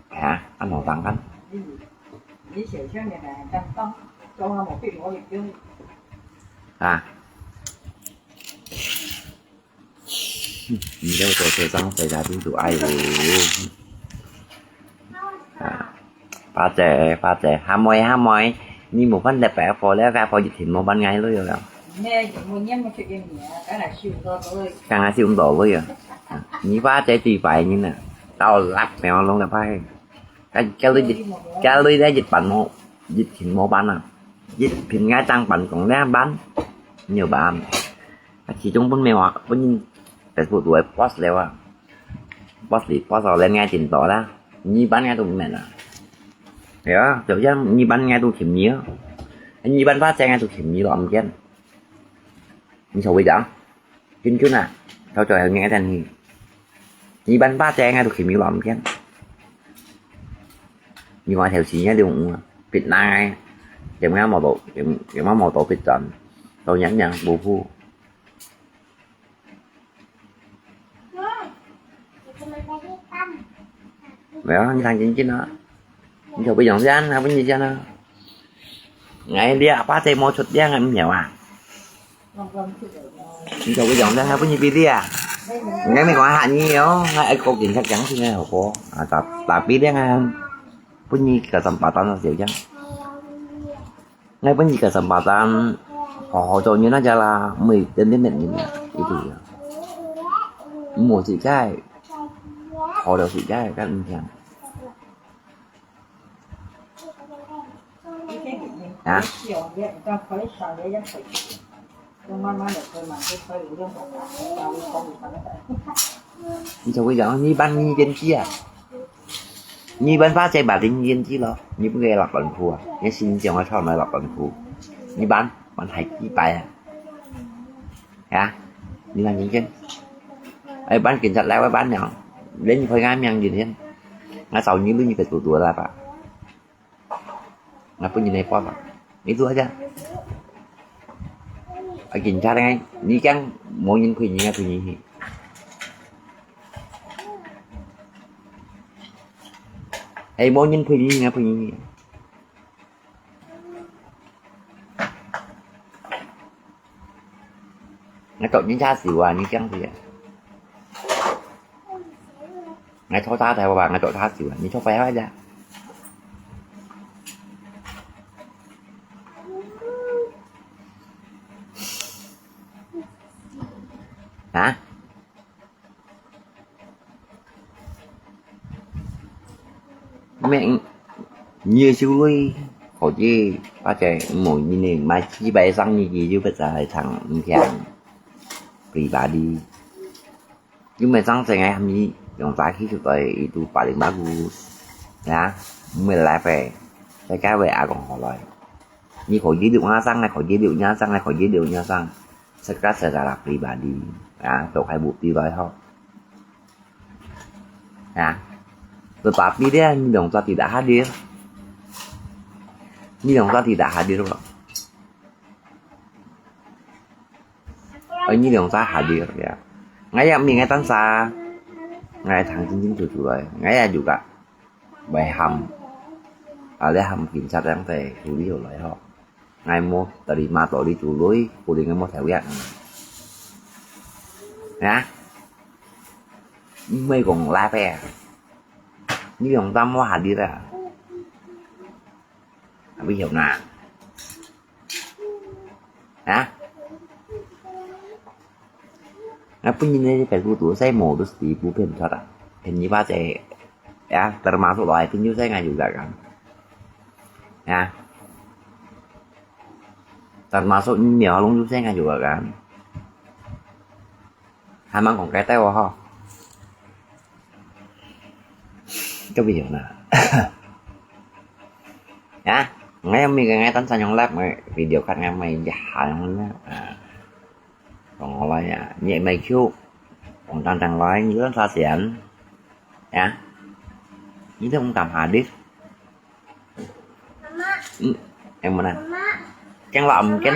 Hả? Ăn hổ tăng khăn. À. Nyo to to sang sai da tu tu ai wu. À, ba che, ba che, ha moi, ha moi. Ni mo ban le pa po le, pa po yit thin mo ban ngai lo yo. Kang a siu ndo lo yo. Ni ba che ti pai ni na. Tao lak ne long le pa. Ka, ka lui yit, ka lui le yit ban mo, yit thin mo ban a. Yit thin ngai tang ban kong le ban. Nyo ban. Ka chi chung pun me wa, pun Facebook tu ai post le wa. Post li, post au len ngai tin to la. Ni ban ngai tu men a. Ya, to ya ni ban ngai tu kim ni. 你班花姐，𠊎都尋你都毋見。你坐位講，君君啊，坐坐後面一陣去。你班花姐，𠊎都尋你都毋見。你話頭先那種啊，別人啊，點解無到，點，點解無到別站，到樣樣無好。 無啊，你聽真真啊。你就不用先，還不你先啊。𠊎這阿爸在無出糧，𠊎毋曉啊。你就不用先，還不你比例啊。𠊎毋講客語哦，𠊎愛講警察講先个好過。啊，打，打比例啊，不你个三八單啊，就這樣。 𠊎分你个三八單，好好做人那家啦，毋會點點點點，一定要。無自家，好了自家，該毋聽。啊？你就會講，你辦你點子啊？ 你辦法再把人冤屈咯，你不給老本苦啊？你心中啊，操，來老本苦，你辦，办太几百啊？啊？你办人冤，哎，办警察来，我办了，连你陪俺命人冤，俺找你，你别多多了吧？ Ngapa nyi nepot? Itu aja. Akin cara ngai, ni kang mo nyin pui nyi ngapa nyi hi. Hei, mo nyin pui nyi ngapa nyi hi. Ngai tok nyi cha siu a, nyi kiang siu a. Ngai cho cha tai wa, ngai tok cha siu a, nyi cho pai wa ja. Hả? Mẹ, nhiều xíu lui, khó chứ, ba trẻ mổ như này, mai chi bài sang như gì, chứ bây giờ hay thằng, thằng, pribadi. Chứ mẹ sang sẽ ngày hôm nay, dòng giá khi thực tế, itu paling bagus. Ya, mẹ lại phải, saya kau về à còn họ lại. Nyi khó dữ liệu nha sang, ngai khó dữ liệu nha sang, ngai khó dữ liệu nha sang. Sekat secara pribadi. Ya, tok hai bukti lai ho. Ya. Tetapi dia nyi dong sa tidak hadir. Nyi dong sa tidak hadir, Pak. Ơ, nyi dong sa hadir, ya. Ngai ya mi ngai tan sa. Ngai thang jing jing chu chu lai. Ngai ya juga. Bai ham. Alai ham kim chat yang tai, tu liu lai ho. Ngai mo, tadi ma to li tu lui, ku li ngai mo thèo yak. Ya. Mei gong la pe. Ni yong tam mo hadir a. Abi hiu na. Ha? Nah, pun ini Facebook tu, saya modus di bukan cara. Ini baca, ya, termasuk lo, itu saya nggak juga kan. Ya. Termasuk ini ya, long saya nggak juga kan. Hai mang kong kai tai wa ho. Có video nào? Hả? Ngai mi ngai tan sa yong lap ngai video khat ngai mai ya ha yong na. Kong lai ya, nhẹ mai khiu. Kong tan tan lai, như tan sa sian. Ya. Như thế cũng tạm hà đi. Em mana? Keng lo am ken,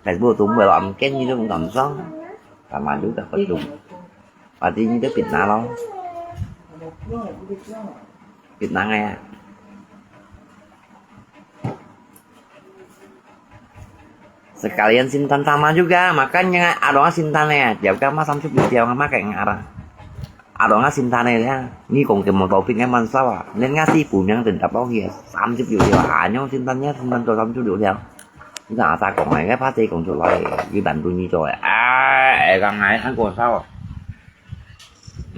Facebook tu mui lo am ken, như thế cũng tạm song. Tạm mà đúng ta phải đúng. Và thì như thế Việt Nam lo. Việt Nam ngai. Sekalian sintan sama juga, makanya ada orang sintan ya, tiap kali masam cukup dia orang makai ngarang. Ada orang sintan ya, ni kong ke mau topik ngai man sawa, nên ngai si punyang tentang bau ya, sam cukup dia, anyong sintan ya, sintan tu sam cukup dia. Kita asa kong ngai, ngai pasti kong cukup lai, di bantu ni cuy, ah, eh kang ngai han kong sawa,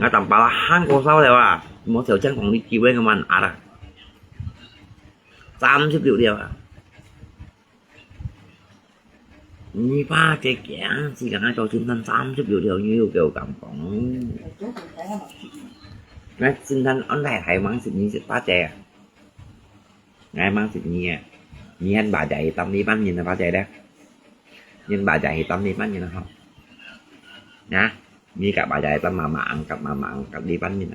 ngai tampal han kong sawa dia wa, mau siau chang kong di kiwai ngai man ada. Sam cukup dia wa. Ni ba cái kiang, chỉ cần cho chúng ta tám chục triệu, triệu như kiểu cảm động. Ngai chúng ta ăn đại hải mang sự như sự ba trẻ. Ngai mang sự nhẹ. 你喊 Bajai Hitam 呢班人啊，Bajai咧？你喊 Bajai Hitam 呢班人啊，吼？啊？你甲 Bajai Hitam mama angkat, mama angkat 呢班人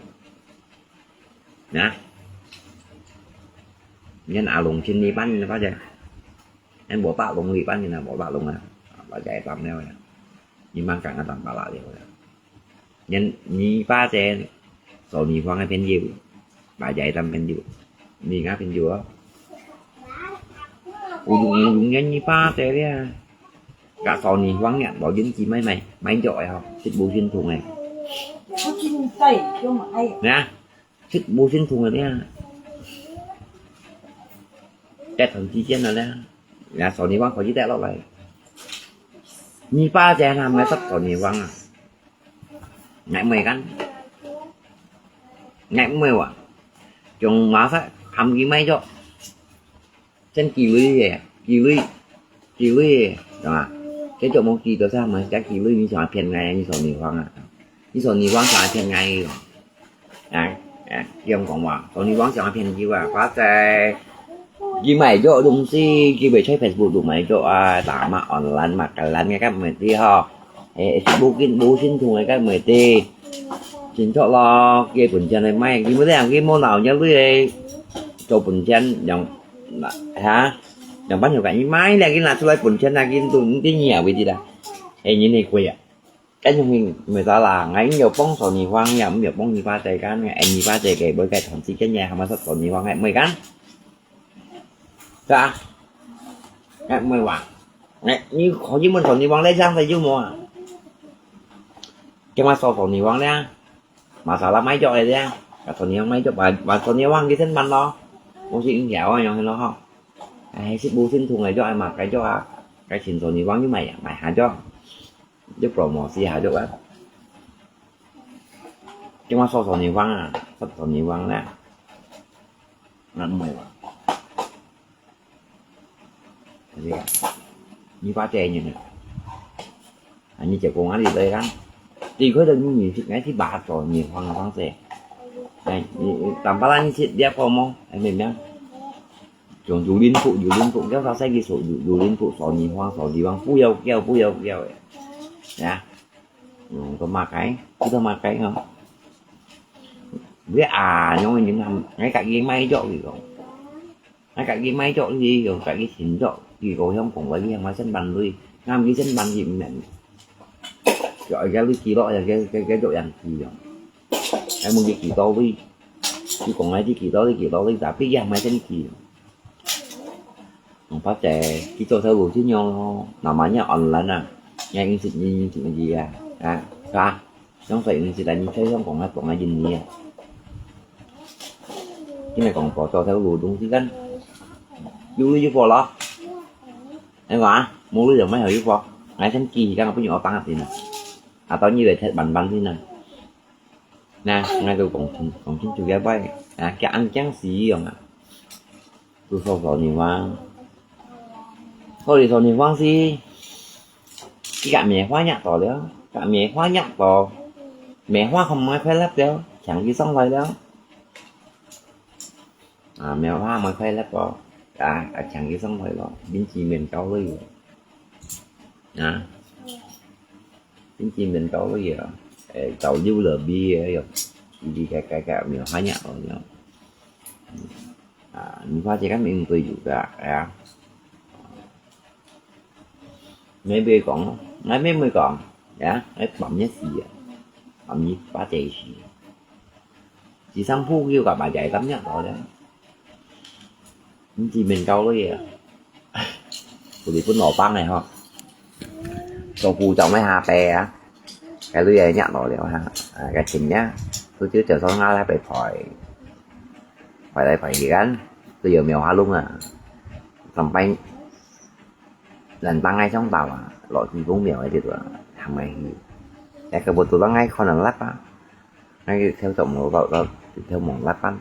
啊？啊？你喊阿龍親呢班人啊，Bajai？你喊無打龍呢班人啊，無打龍啊，Bajai Hitam咧？你莫讲啊，当巴拉了。 人你爸姐，索尼王个朋友，Bajai Hitam朋友，你个朋友哦。有有有人你爸姐咧，甲索尼王呀，无人机买买买着个吼，食无线通个。我今在用哎，啊，食无线通个咧，得很之间个咧，啊，索尼王可以得落来。你爸姐他们在索尼王啊。 Ngai mui kan? Ngai mui wa. Jong masa ham ki mai jo. Chen ki lui ye, ki lui, ki lui ye, dong a. Ke jo mo ki to sa ma ja ki lui ni sa pian ngai ni so ni huang a. Ni so ni huang sa pian ngai yo. À, à, kiông kong wa, Tony Wang siang phiên jiu à, phát tài. Ki mai jo dong si, ki bai choi Facebook dong mai jo à, ta ma online ma kalan ngai kap mesti ho. Eh, Facebook kin bu sin thung ngai kap mesti. Sin chok lo, ki bun chan ngai mai, ki mo liang, ki mo nao nya lui. Cho bun chan yang, ha? Yang ban yo kan, mai liang ki na chui bun chan na ki tu, ti nia wi ti da. Eh, ni ni kui à. Cái như mình người ta là ngai nhiều bông số nhị hoang ya, nhiều bông nhị ba tay kan, ngai nhị ba tay cái bối cái thằng chị cái nhà mà số nhị hoang ngai mười kan. Dạ. Ngai mười wa. Ngai như khó như mình số nhị hoang lấy sang tay chứ mua. Cái mà số số nhị hoang đấy. Mà sao là máy cho đấy đấy. Cái số nhị hoang máy cho, và và số nhị hoang cái thân mình lo. Không chỉ những dạo nhau nó ho. Ai, ship bu sin thùng này cho ai mà cái cho à. Cái xin số nhị hoang như mày à, mày hả cho. Chứ promosi hả dụ á. Chứ mà số số nhị hoang à, số số nhị hoang nè. Nè mười wa. Gì à? Như ba chè như nè. À, như chè cũng ăn đi đây kan. Thì có được như nhị thích ngay thì ba số nhị hoang hoang chè. Này, tạm bá là như thích đẹp không mong, anh mình nhá. Chúng dù liên phủ, dù liên phủ, kéo sao xe ghi số, dù dù liên phủ, số nhị hoang, số nhị hoang, phu yau, kéo, phu yau, kéo. Nè. Có mà cái, cứ tao mà cái hả? Với à, nhóm mình những thằng, ngay cả cái máy dọn gì không? Ngay cả cái máy dọn gì không? Cả cái thìn dọn gì không? Không cũng với cái hàng máy sân bắn lui. Ngam cái sân bắn gì mình nhận. Rồi cái lui kỳ đó là cái, cái, cái dọn dàng kỳ rồi. Cái mong cái kỳ đó lui. Chứ còn ngay cái kỳ đó, cái kỳ đó lui, đã biết cái hàng máy sân kỳ rồi. Hông pha tè, ki cho thơ lu chứ nhau lo. Nà mà nhau online à. Nghe yên sit yên sit gì à. À, sa. Trong phải yên sit là nhìn thấy không còn hai còn hai nhìn nhỉ. Cái này còn có cho thơ lu đúng chứ gắn. Yu yu phò lo. Em hả? Mua lu rồi mấy hồi yu phò. Ngay tháng kỳ thì đang có nhiều tăng thì nè. À, tao như vậy thật bắn bắn thì nè. Nè, ngay tôi còn còn chính chủ cái bay. À, cái ăn chán xí rồi à. Tôi sau sau nhiều mà. Thôi thì sau nhiều hoang xí. Cái cả mẹ hóa nhạc tỏ đấy. Cả mẹ hóa nhạc tỏ. Mẹ hóa không mai khoe lắm đấy. Chẳng cái xong vậy đấy. À, mẹ hóa mai khoe lắm đó. À, à, chẳng cái xong vậy đó. Biến chỉ miền cao lui. À. Chính trị mình có cái gì đó. Ê, tàu du lịch bia rồi. Đi cái cái cái mình hóa nhạc rồi nhá. À, mình hóa chỉ các mình tùy dụ cả, à. Mấy bê còn, mấy mấy mươi còn, à, mấy bấm nhất gì à. Bấm nhất phá tệ gì. Chỉ sang phu kêu cả bà chạy tắm nhá rồi đấy. Chính trị mình câu cái gì à. Tụi đi phút nổ băng này ho. Tàu phu chồng mấy hà pè á. Cái lui ấy nhá rồi đấy ha. À, cái chính nhá. Tôi chứ chờ sau ngã lại phải phải. Phải lại phải gì gắn. Tôi giờ mèo hóa lung à. Tầm bay. Lần tăng ngay trong tàu à. Lọ chỉ cũng mèo ấy thì tôi. Thằng mày thì. Cái cái bộ tụi nó ngay con nó lắp á. Ngay theo tổng nó bảo tao. Theo mỏng lắp ăn.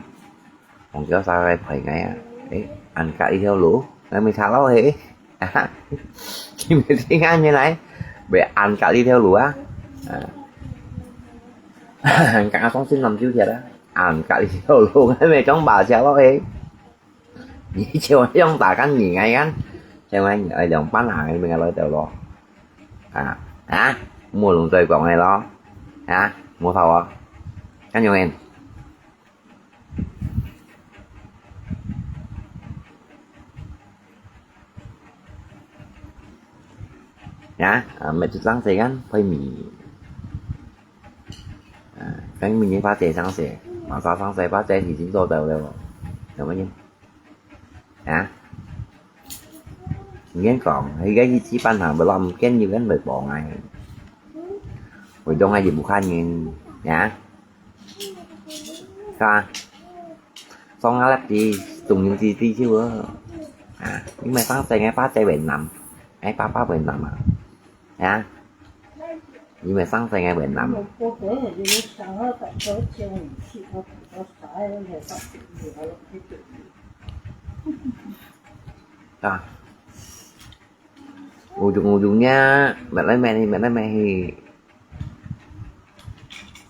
Mỏng kéo xa cái phải ngay à. Ấy, ăn cả đi theo lũ. Ngay mình thả lắm hế. Thì mình thấy ngay như này. Bởi ăn cả đi theo lũ á. À. Ăn cả không xin làm chiếu thiệt á. Ăn cả đi theo lũ. Ngay mình trong bảo chéo lắm hế. 你就用打干你个样，就愛你愛兩半行个名个來得咯。啊啊，無弄再講个咯。啊，無法哦。看有人。啊，啊，乜就上世間，會迷。啊，跟明年發財上世，馬上上世發財已經做到了，有沒有？啊？你跟講，佢个一時半下，不然見有人會幫啊。會當啊，也不看人，啊？是吧？上下粒子，中央之地就好。啊，你們上世个發財會難，哎，爸爸會難啊。啊？你們上世个會難。啊？ Ujung-ujungnya，乜來乜去，乜來乜去。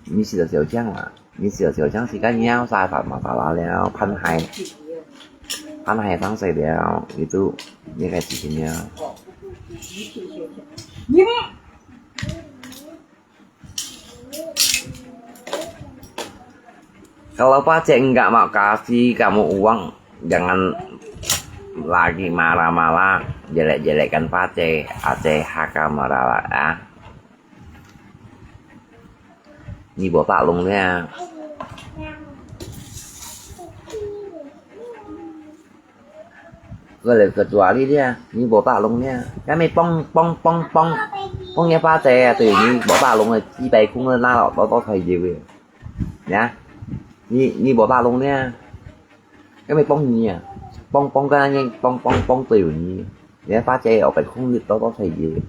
你死了小將啊，你死了小將，時間要啥啥嘛啥啦了，潘海，潘海上水了，itu，你个事情了。Kalau Pak Cik enggak mau kasih kamu uang, jangan lagi marah-marah, jelek-jelekkan Pak Cik, Aceh Hakam marah, ah. Ni botak long dia. Kau le kecuali dia, ni botak long dia. Kami pong, pong, pong, pong. Pong ya Pak Cik ya, tu ni botak long le, 幾百公的那老多多才有的。呀，你，你botak long dia. Kami pong ni ya. Pong, pong kan ni, pong, pong, pong tu ni. Ya Pak Cik, 幾百公的多多才有的。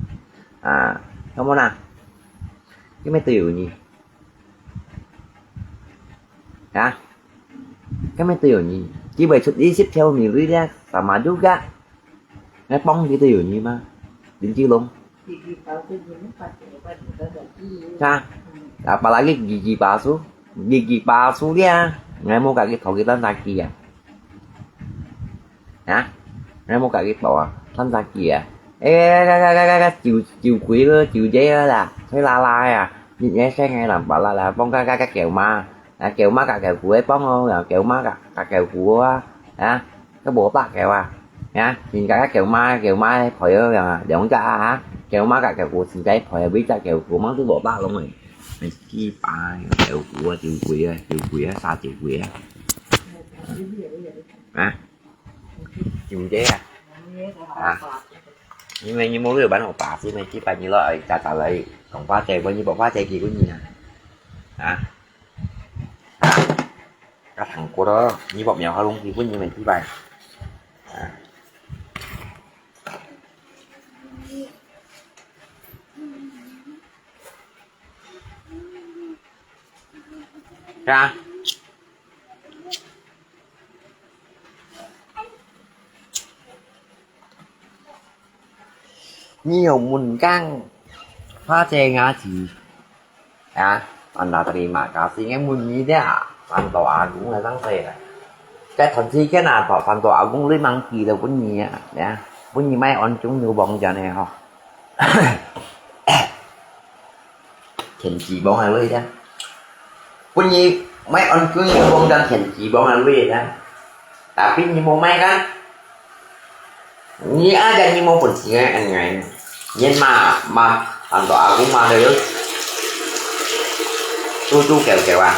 啊，看無啦？Kami tu ni. Ha? Kan mesti有你，佢會出一十條米鐳咧，sama juga。你幫佢都有你嘛，林志龍。哈？Apalagi gigi palsu，gigi palsu咧，你無甲佢討佢單殺機啊？啊？你無甲佢討啊？單殺機啊？誒，个个个个个，酒酒鬼咯，酒姐咯啦，吹啦啦呀！ 你，你先个人把啦啦，幫个个个狗媽，啊，狗媽甲狗牯个幫哦，狗媽甲甲狗牯啊，啊，个無百狗啊，啊，人家个狗媽狗媽陪哦，啊，兩隻啊，哈，狗媽甲狗牯，人家陪，每隻狗牯，吂都無百攏誒，幾百狗牯啊，酒鬼啊，酒鬼啊，殺酒鬼啊，啊。 Jumpa ya. Ah. Ini mah ini mulu ban opa sih mah ci pan nyilo ai tata lai. Kong pa cai ban nyi pa cai ki kun nyi na. Ah. Ka thang ko đó, nyi bọc mèo ha lung ki kun nyi mah ci pai. Ah. Ka. Ni yong mun kang. Pha che nga chi. Ya, anda terima kasih ngai mun ni dia. Santo Agung la sang se. Cái thần chi cái nào bảo Santo Agung lui mang kỳ là vốn nhị á, ya. Vốn nhị mai on chung nhu bóng cho này ho. Thiện chỉ bóng hai lui ya. Vốn nhị mai on chung nhu bóng cho thiện chỉ bóng hai lui ya. Tapi nyi mô mai kan? Nyi aja nyi mô pun singa an ngai. Nyen ma, ma, Santo Agung ma deh. Tu tu kêu kêu à.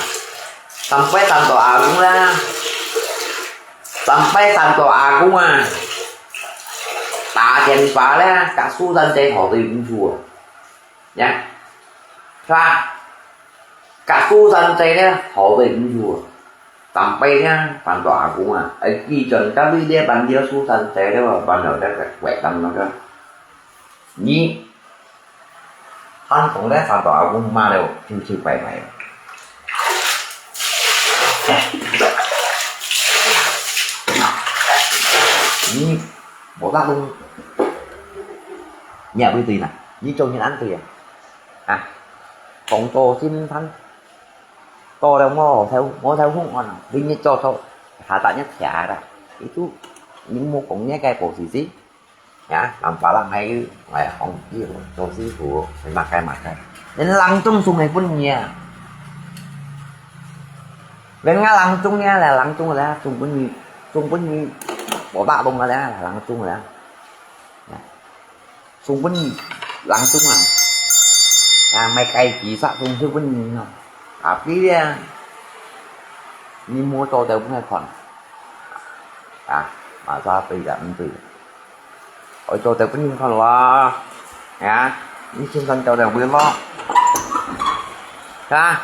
Sampai Santo Agung lah. Sampai Santo Agung ah. Ta jen pa lah, kak su san te ho tu yun chua. Ya. Sa. Kak su san te lah, ho tu yun chua. Sampai nia, Santo Agung ah, ai ki chon ka lui dia ban dia su san te dia, ban lo dia ka kwek tam lo dia. Ni, han kong dia Santo Agung ma lo, chiu chiu pai pai. Ni, bo ta lung. Ni a bui tui na, ni chong ni an tui a. Ah, kong to sin than. To leo ngo theo, ngo theo hung on, bing ni cho cho, ha ta nhất thia da. Itu, 你莫講你个保時捷，呀，南巴拉還有，哎，紅衣服，做師傅，係麼个麼个，連冷凍送來分你啊！連个冷凍呢，來冷凍个啦，送分你，送分你，我打凍个啦，冷凍个啦。 送分你冷凍啊！啊，買雞髀殺送去分你哦。啊，別个，你莫做得分佢看。啊，馬上對个，毋對个。我做得分你看哇。啊，你先看到了未咯？啊？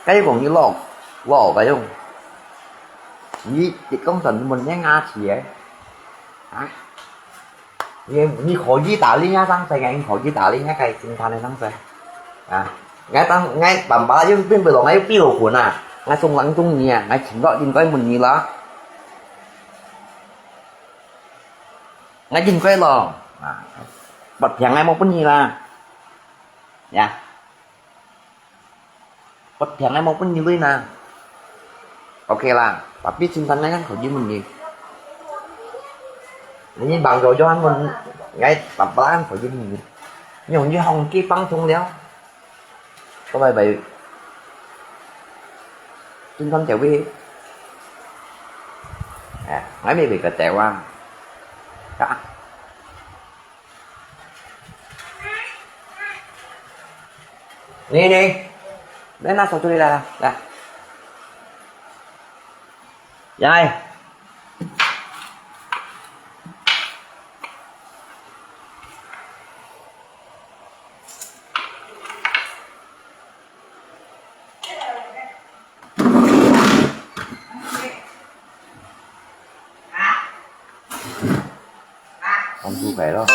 該講你老，老个用。 你，你講真問人牙齒誒？啊？你，你可以打理人家上司，你可以打理人家該精神个上司。啊？𠊎當，𠊎辦法就並不懂，𠊎又比較混啊，𠊎送人中意啊，𠊎請到應該問你啦。𠊎應該咯，啊，不平𠊎莫分你啦。呀。 不平个無分你鐳啦。OK啦，tapi cinta ngan kau jimun ni. Ini bang jojo han mun ngai papalan kau jimun ni. Nyong ni hong ki pang thong liao. Kau bai bai. Cinta cewek. Eh, ngai bai bai kau cewek. Ka. 你，你，來拿手出來啦，來。來。放出牌咯。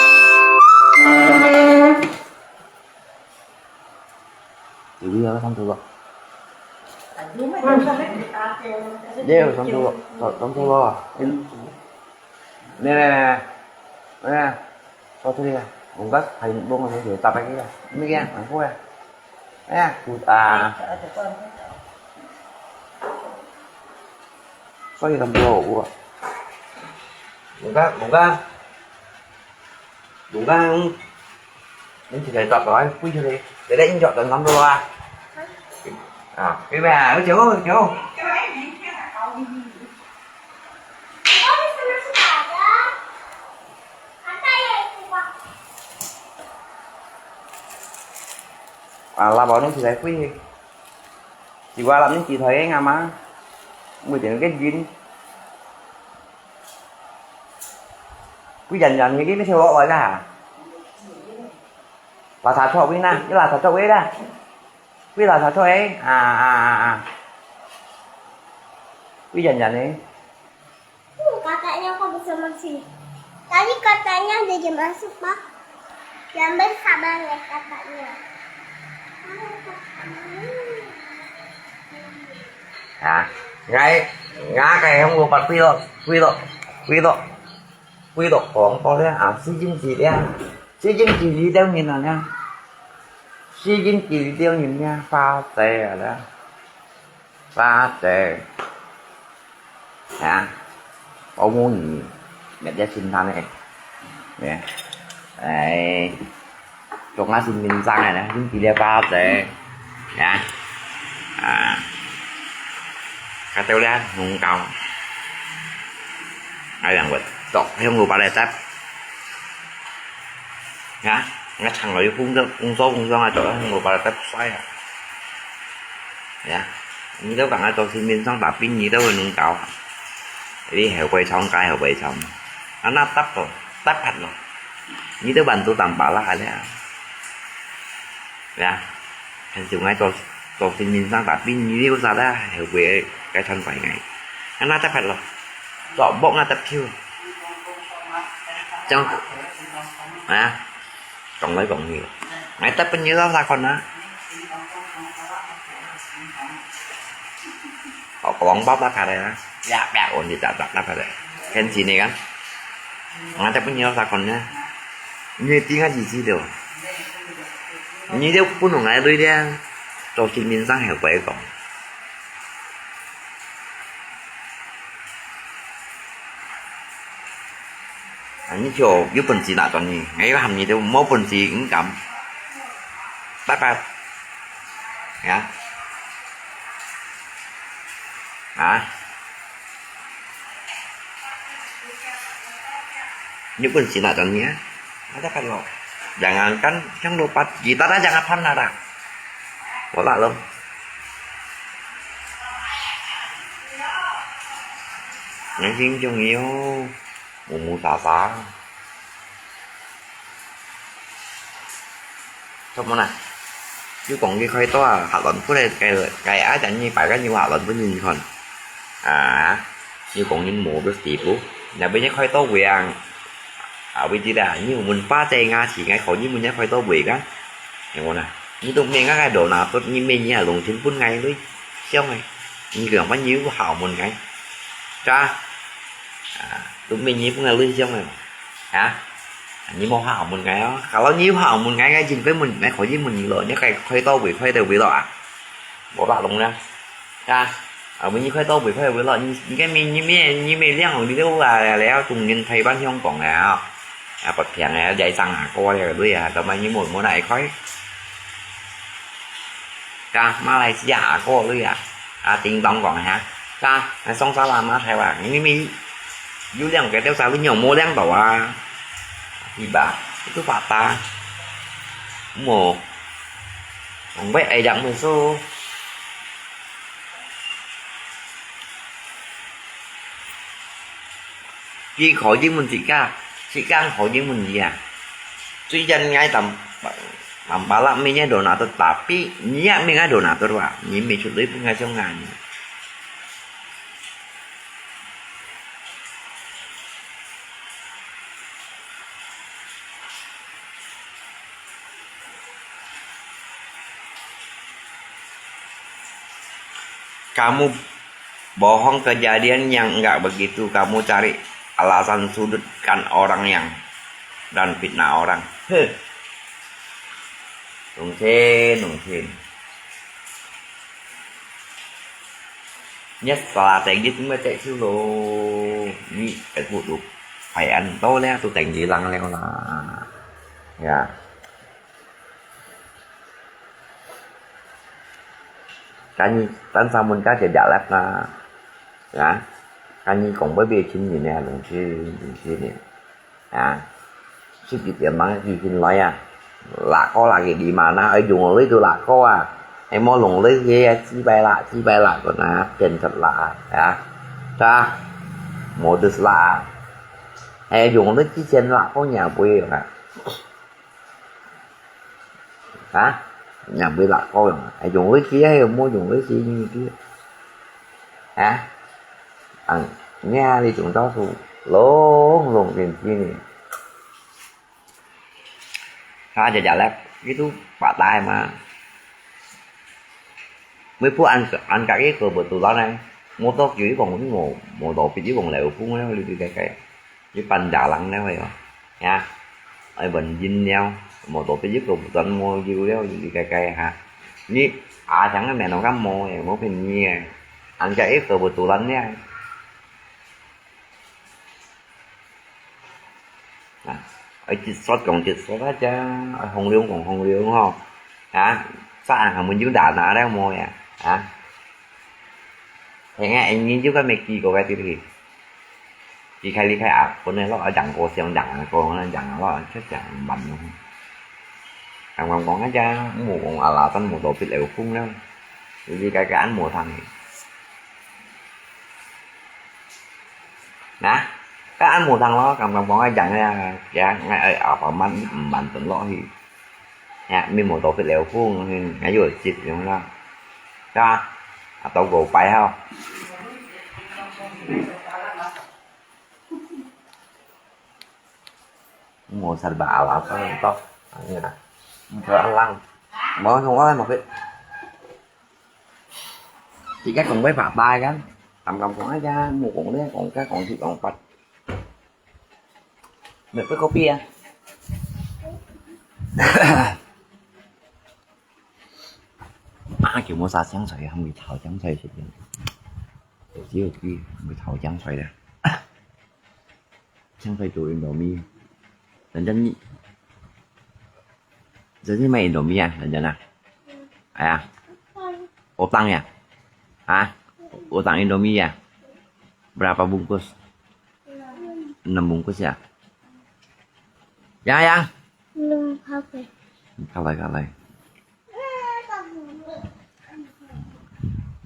Dili ako samtulo. Dili ako samtulo. Sa-, samtulo. Nè, nè, nè, nè. Nè. Sa-, dili ka. Ungkat, hay bông, hay dili, tapay ka. Ini ka, ang kuya. Ayan, put-, ah. Sa-, samtulo, ua. Ungkat, ungkat. Đúng không? Nên chỉ thấy tập nói quy cho đấy. Để đấy anh chọn tấn lắm rồi à. À, cái mẹ, ôi, chiếu, chiếu. À, là bảo nên chỉ thấy quy. Chỉ qua làm nên chỉ thấy anh à mà. Mười tiếng cái dính. Quy dần dần thì cái mới theo gọi là. Là thả trò quy nè, cái là thả trò quy nè. Quy là thả trò ấy. À, à, à, à. Quy dần dần ấy. Kakaknya kok bisa masih. Tadi katanya dia masuk, Pak. Jangan bersabar ya kakaknya. Hả? Ngay, ngay cái không có bật quy luật, quy luật, quy luật. Quy luật của ông tôi đấy, à, Xi Jinping đấy. Xi Jinping đi theo nhìn nào nha. Xi Jinping đi theo nhìn nha, pha tè rồi đó. Pha tè. Hả? Ông muốn gì? Mẹ đã xin than này. Nè. Đấy. Chụp ngã xin mình sang này nè, Jinping đi pha tè. Hả? À. Cái tiêu đấy, nung cao. Ai rằng vậy? Chụp, không đủ ba lẻ tép. Hả? Ngã thẳng rồi, không được, không số, không số, ngã chụp, không đủ ba lẻ tép, sai à. Ya, nyi tau kang ato si min sang tapi nyi tau nung kau. Jadi heo pai chong kai heo pai chong. Ana tap to, tap hat lo. Nyi tau bantu tampa lah ada. Ya, han chung ai to, to si min sang tapi nyi tau sa da heo pai kai chong pai ngai. Ana tap hat lo. To bok nga tap kiu. Chong, ah. Cộng lại cộng nhiều. Ngay tap pin như đó ta còn á. Họ có bóng bóp bác hạt này á. Dạ, dạ, ổn thì chả chặt bác hạt này. Khen gì này gắn. Ngay tap pin như đó ta còn nhá. Như tiếng gì gì đâu. Như đeo phun ở ngay đuôi đen. Cho chị mình sang hiểu quấy cộng. 啊，你就有本事拿轉去，𠊎要喊你都無本事，你敢？拜拜。呀？啊？有本事拿轉去啊？Ada kan lo. Jangankan yang lupa, kita dah jangan pernah dah. Wala lo. Yang sing jong iyo. Mù mù xà xà. Chop mò nè? Yû kông kì khoi to à, Hà Lan put leh, cái, cái ai chả nhi phải cái nhiều Hà Lan put nhìn con. À, yû kông nhìn mù biết tí pú. Nhà bên nhá khoi to quê ang. À, bên tí đã, nhiều mình ba chạy ngã chỉ ngay khỏi như mình nhá khoi to quê kan. Hiểu không nè? Như tụi mình ngã cái đồ nào tốt như mình nhá, lùng chín pun ngay lui. Siêu ngay. Như kiểu bao nhiêu hảo mình ngay. Cha. À, tụi mình nhí pung lui xiông này. Hả? Nhí mò hảo một ngày á. Kalau nhí hảo một ngày, ngay jin phải một ngày khỏi jin một lọ, nhớ cái khơi to quỷ khơi to quỷ lọ à. Bỏ bạc lông ra. Hả? Ở bên nhí khơi to quỷ khơi to quỷ lọ, nhí cái mi nhí mi nhí mi liang hồng đi đâu là lẽ chung nhìn thấy bán hiông quảng này à. À, bật phiền này, dạy sang à, coi là đuôi à, tao mà nhí một món này khói. Ka Malaysia ko lui à. À, tiếng Tông còn hả? Ka, à, sống xa là mà Thái Lan, mi mi. Yu liang cái tiêu xa lui nhiều mua liang tàu à. Đi bà, itu papa. Mua. Không biết ai dặn mua số. Ki khó jing mun chỉ ka, chỉ ka khó jing mun gì à? Tuy dân ngay tầm, tầm ba lăm mi nhé đồ nào tôi tapi, nhé mi ngay đồ nào tôi rồi, nhí mi chút đấy cũng ngay trong ngàn. Kamu bohong kejadian yang enggak begitu, kamu cari alasan sudutkan orang yang dan fitnah orang. Heh. Lùng xin, lùng xin. Nhất là tại nhất mới chạy siêu lô. Nhị cái vụ đục. Phải ăn tô leo, tôi tỉnh gì lăng leo là. Dạ. Ka nyi, tan sa mun ka cia jalap na. Ya. Ka nyi kong bai bia chin yin ne, lung chi, lung chi ne. Ya. Sip di tian ma, di chin lai ya. La ko la ke di ma na, ai yung lui tu la ko a. Ai mo lung lui ke, chi bai la, chi bai la ko na, pian chat la, ya. Ta. Modus la. Ai yung lui chi chen la ko nya bui na. Hả? Nhằm với lạc coi mà. Ai dùng lý trí hay mua dùng lý trí như thế. Hả? Ăn, nghe đi chúng ta thu lông lông tiền chi nè. Hả, chả chả lẽ, cái thu bả tai mà. Mới phút ăn, ăn cả cái cờ bờ tù đó này. Mua tóc dưới vòng cái mổ, mổ đỏ bị dưới vòng lẻo phung nó đi cái cái. Với bàn giả lắng đấy vậy. Nha. Ai bần dính nhau. Mổ đỏ bị dưới vòng tuần mua dư đéo gì cái cái hả. Ní, à, chẳng cái mẹ nó cắm mổ này, mổ phim nhẹ. Ăn cái ít cờ bờ tù lắm nha. Nè, ê, chit sót kóng chit sót á chá, ê, hông liông kóng hông liông hò. Hả? Sa ang hả mưn yû đà nà đéo mô yà. Hả? Thế nghe anh nhìn chú cái mẹ kỳ của cái tiết thì. Kỳ khai ly khai ạc, bữa nay ló ở đằng cô xem đằng cô nó đằng ló ở chết đằng bắn luôn. Ang kóng kóng á chá, mù kóng à là tân mù tổ pít lẻo phung đó. Vì cái cái ăn mù thằng. Nè, cái ăn mù thằng lo, cầm cầm bóng ai dặn ra, ya, ngay ai ở phòng ăn, ăn tuần lo thì, ya, mình một tổ phết lẻo phun, thì ngay vừa chịu đúng không? Cho, à, tàu gỗ bay không? Một sân bả là sao tóc, như là, một cái ăn lăng, mới không có một cái. Chỉ cái còn với vả tai kan. Tầm lòng còn ai ra, mua còn đấy, còn cái còn thịt còn bạch. Mẹ với có bia. À, kiểu mua xà chăng xoài, không bị thảo chăng xoài xịt. Kiểu chỉ một cái, không bị thảo chăng xoài đấy. 青菜做Indomie。人家你，人家买Indomie啊，人家呢？哎呀，utang ya? Ah, utang Indomie ya? Berapa bungkus? Enam bungkus ya? Ya, ya. Belum habis. Kalai, kalai.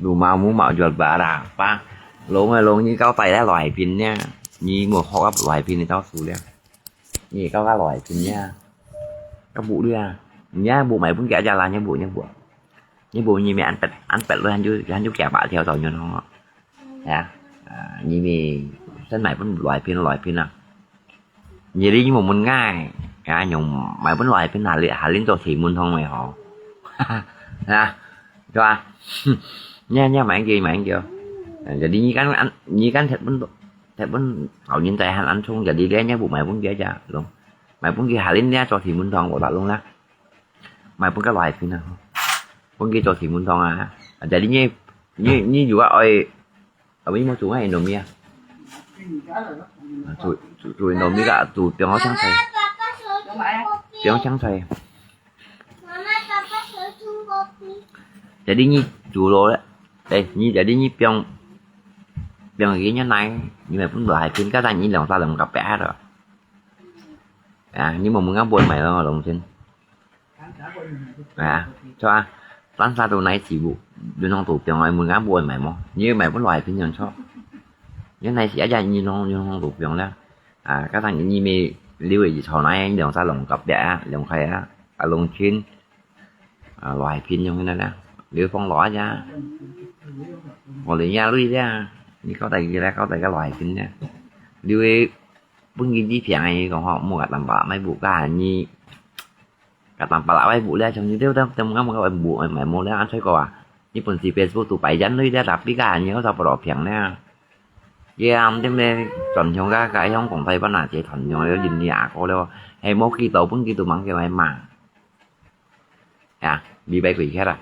Lu mau mu mau jual barang apa? Long ai long, nyi kau tai lai loài pin nha. Nyi mu hok ap loài pin ni tau su liang. Nyi kau ka loài pin nha. Kau bu liang. Nha bu mai pun kia aja lah, nha bu, nha bu. Nha bu nyi mi ăn pet, ăn pet lu han ju, han ju kia ba thiau tau nyon hong. Ya. À, nyi mi sen mai pun loài pin, loài pin à. Nyi li nyi mu mun ngai. Ya, nyong mai pun loài pin hà li, hà lin cho thí mun thong mai hong. Ya. Cho à. Nha, nha mai kia, mai kia. Jadi nyi kan ăn, nyi kan thiệt pun, thiệt pun tau nyin tai han ăn chung, jadi liang nha bu mai pun kia aja long. Mai pun kia hà lin liang cho thí mun thong, ua ta long lah. Mai pun ka loài pin à. Pun kia cho thí mun thong à. Jadi nyi, nyi, nyi juga oi, apa nyi mu chung ai Indomie à? Chung, chung, chung Indomie ka, chung piang hau chang chai. Piang hau chang chai. Jadi nyi chung lo leh. Eh, nyi jadi nyi piang, piang cái nyi nai, nyi mai pun loài pin ka ta nyi long sa long ka pet rồi. À, nyi mu mun ngang bu mai lo long chen. À, cho à. Tan sa tu nai chi bu. Dun hong tu piang ai mun ngang bu mai mo. Nyi mai pun loài pin yang cho. Nyi nai si aja nyi long, nyi hong tu piang lah. À, ka ta nyi mi liu yi cho nai long sa long ka pet à, long khai à. À, long chen. À, loài pin yang nai lah. Liu phong lo aja. Ua li ya lui ya. Nyi kau tai ki lah, kau tai ka loài pin ya. Liu pun nyi di piang ai kong hok, mu ka tam ba mai bu ka nyi. Ka tam pala wai bu liang, chong nyi têu têu têu ngam ka wai bu mai mo liang ăn choi ko à. Nyi pun si Facebook tu pai yan lui liang, tapi ka nyi ko sa pala piang liang. Ye am tem le, chon hiong ka, ka hiong kong Thái Văn à, chế chon hiong yo yin ni à ko liao. He mo ki tau pun ki tu mang ke wai ma. Ya, bi bai kui khe à.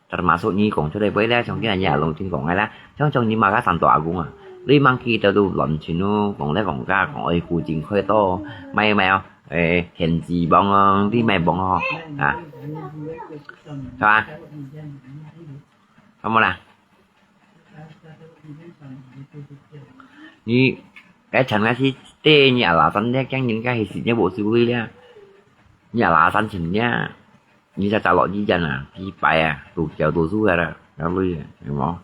Termasuk nyi kong cho dai bai liang, chong ki nyi à long chin kong ai lah. Chong chong nyi ma ka san to a kung à. Lui mang ki tau tu lon chin nu, kong le kong ka, kong oi ku jing khoi to. Mai mai oh. Ê, hiến dị bóng, ờ, đi mày bóng ho. Hả? Sao à? Sao mà nè? Nhi, cái chắn cái gì? Tê, nhi à là sẵn nhé, cái nhìn cái gì nhé, bộ siêu ly nhé. Nhi à là sẵn chỉnh nhé. Nhi sa sa lọ ji jan à, ji pai à, tu kiao tu su à, đó lui à, hiểu không?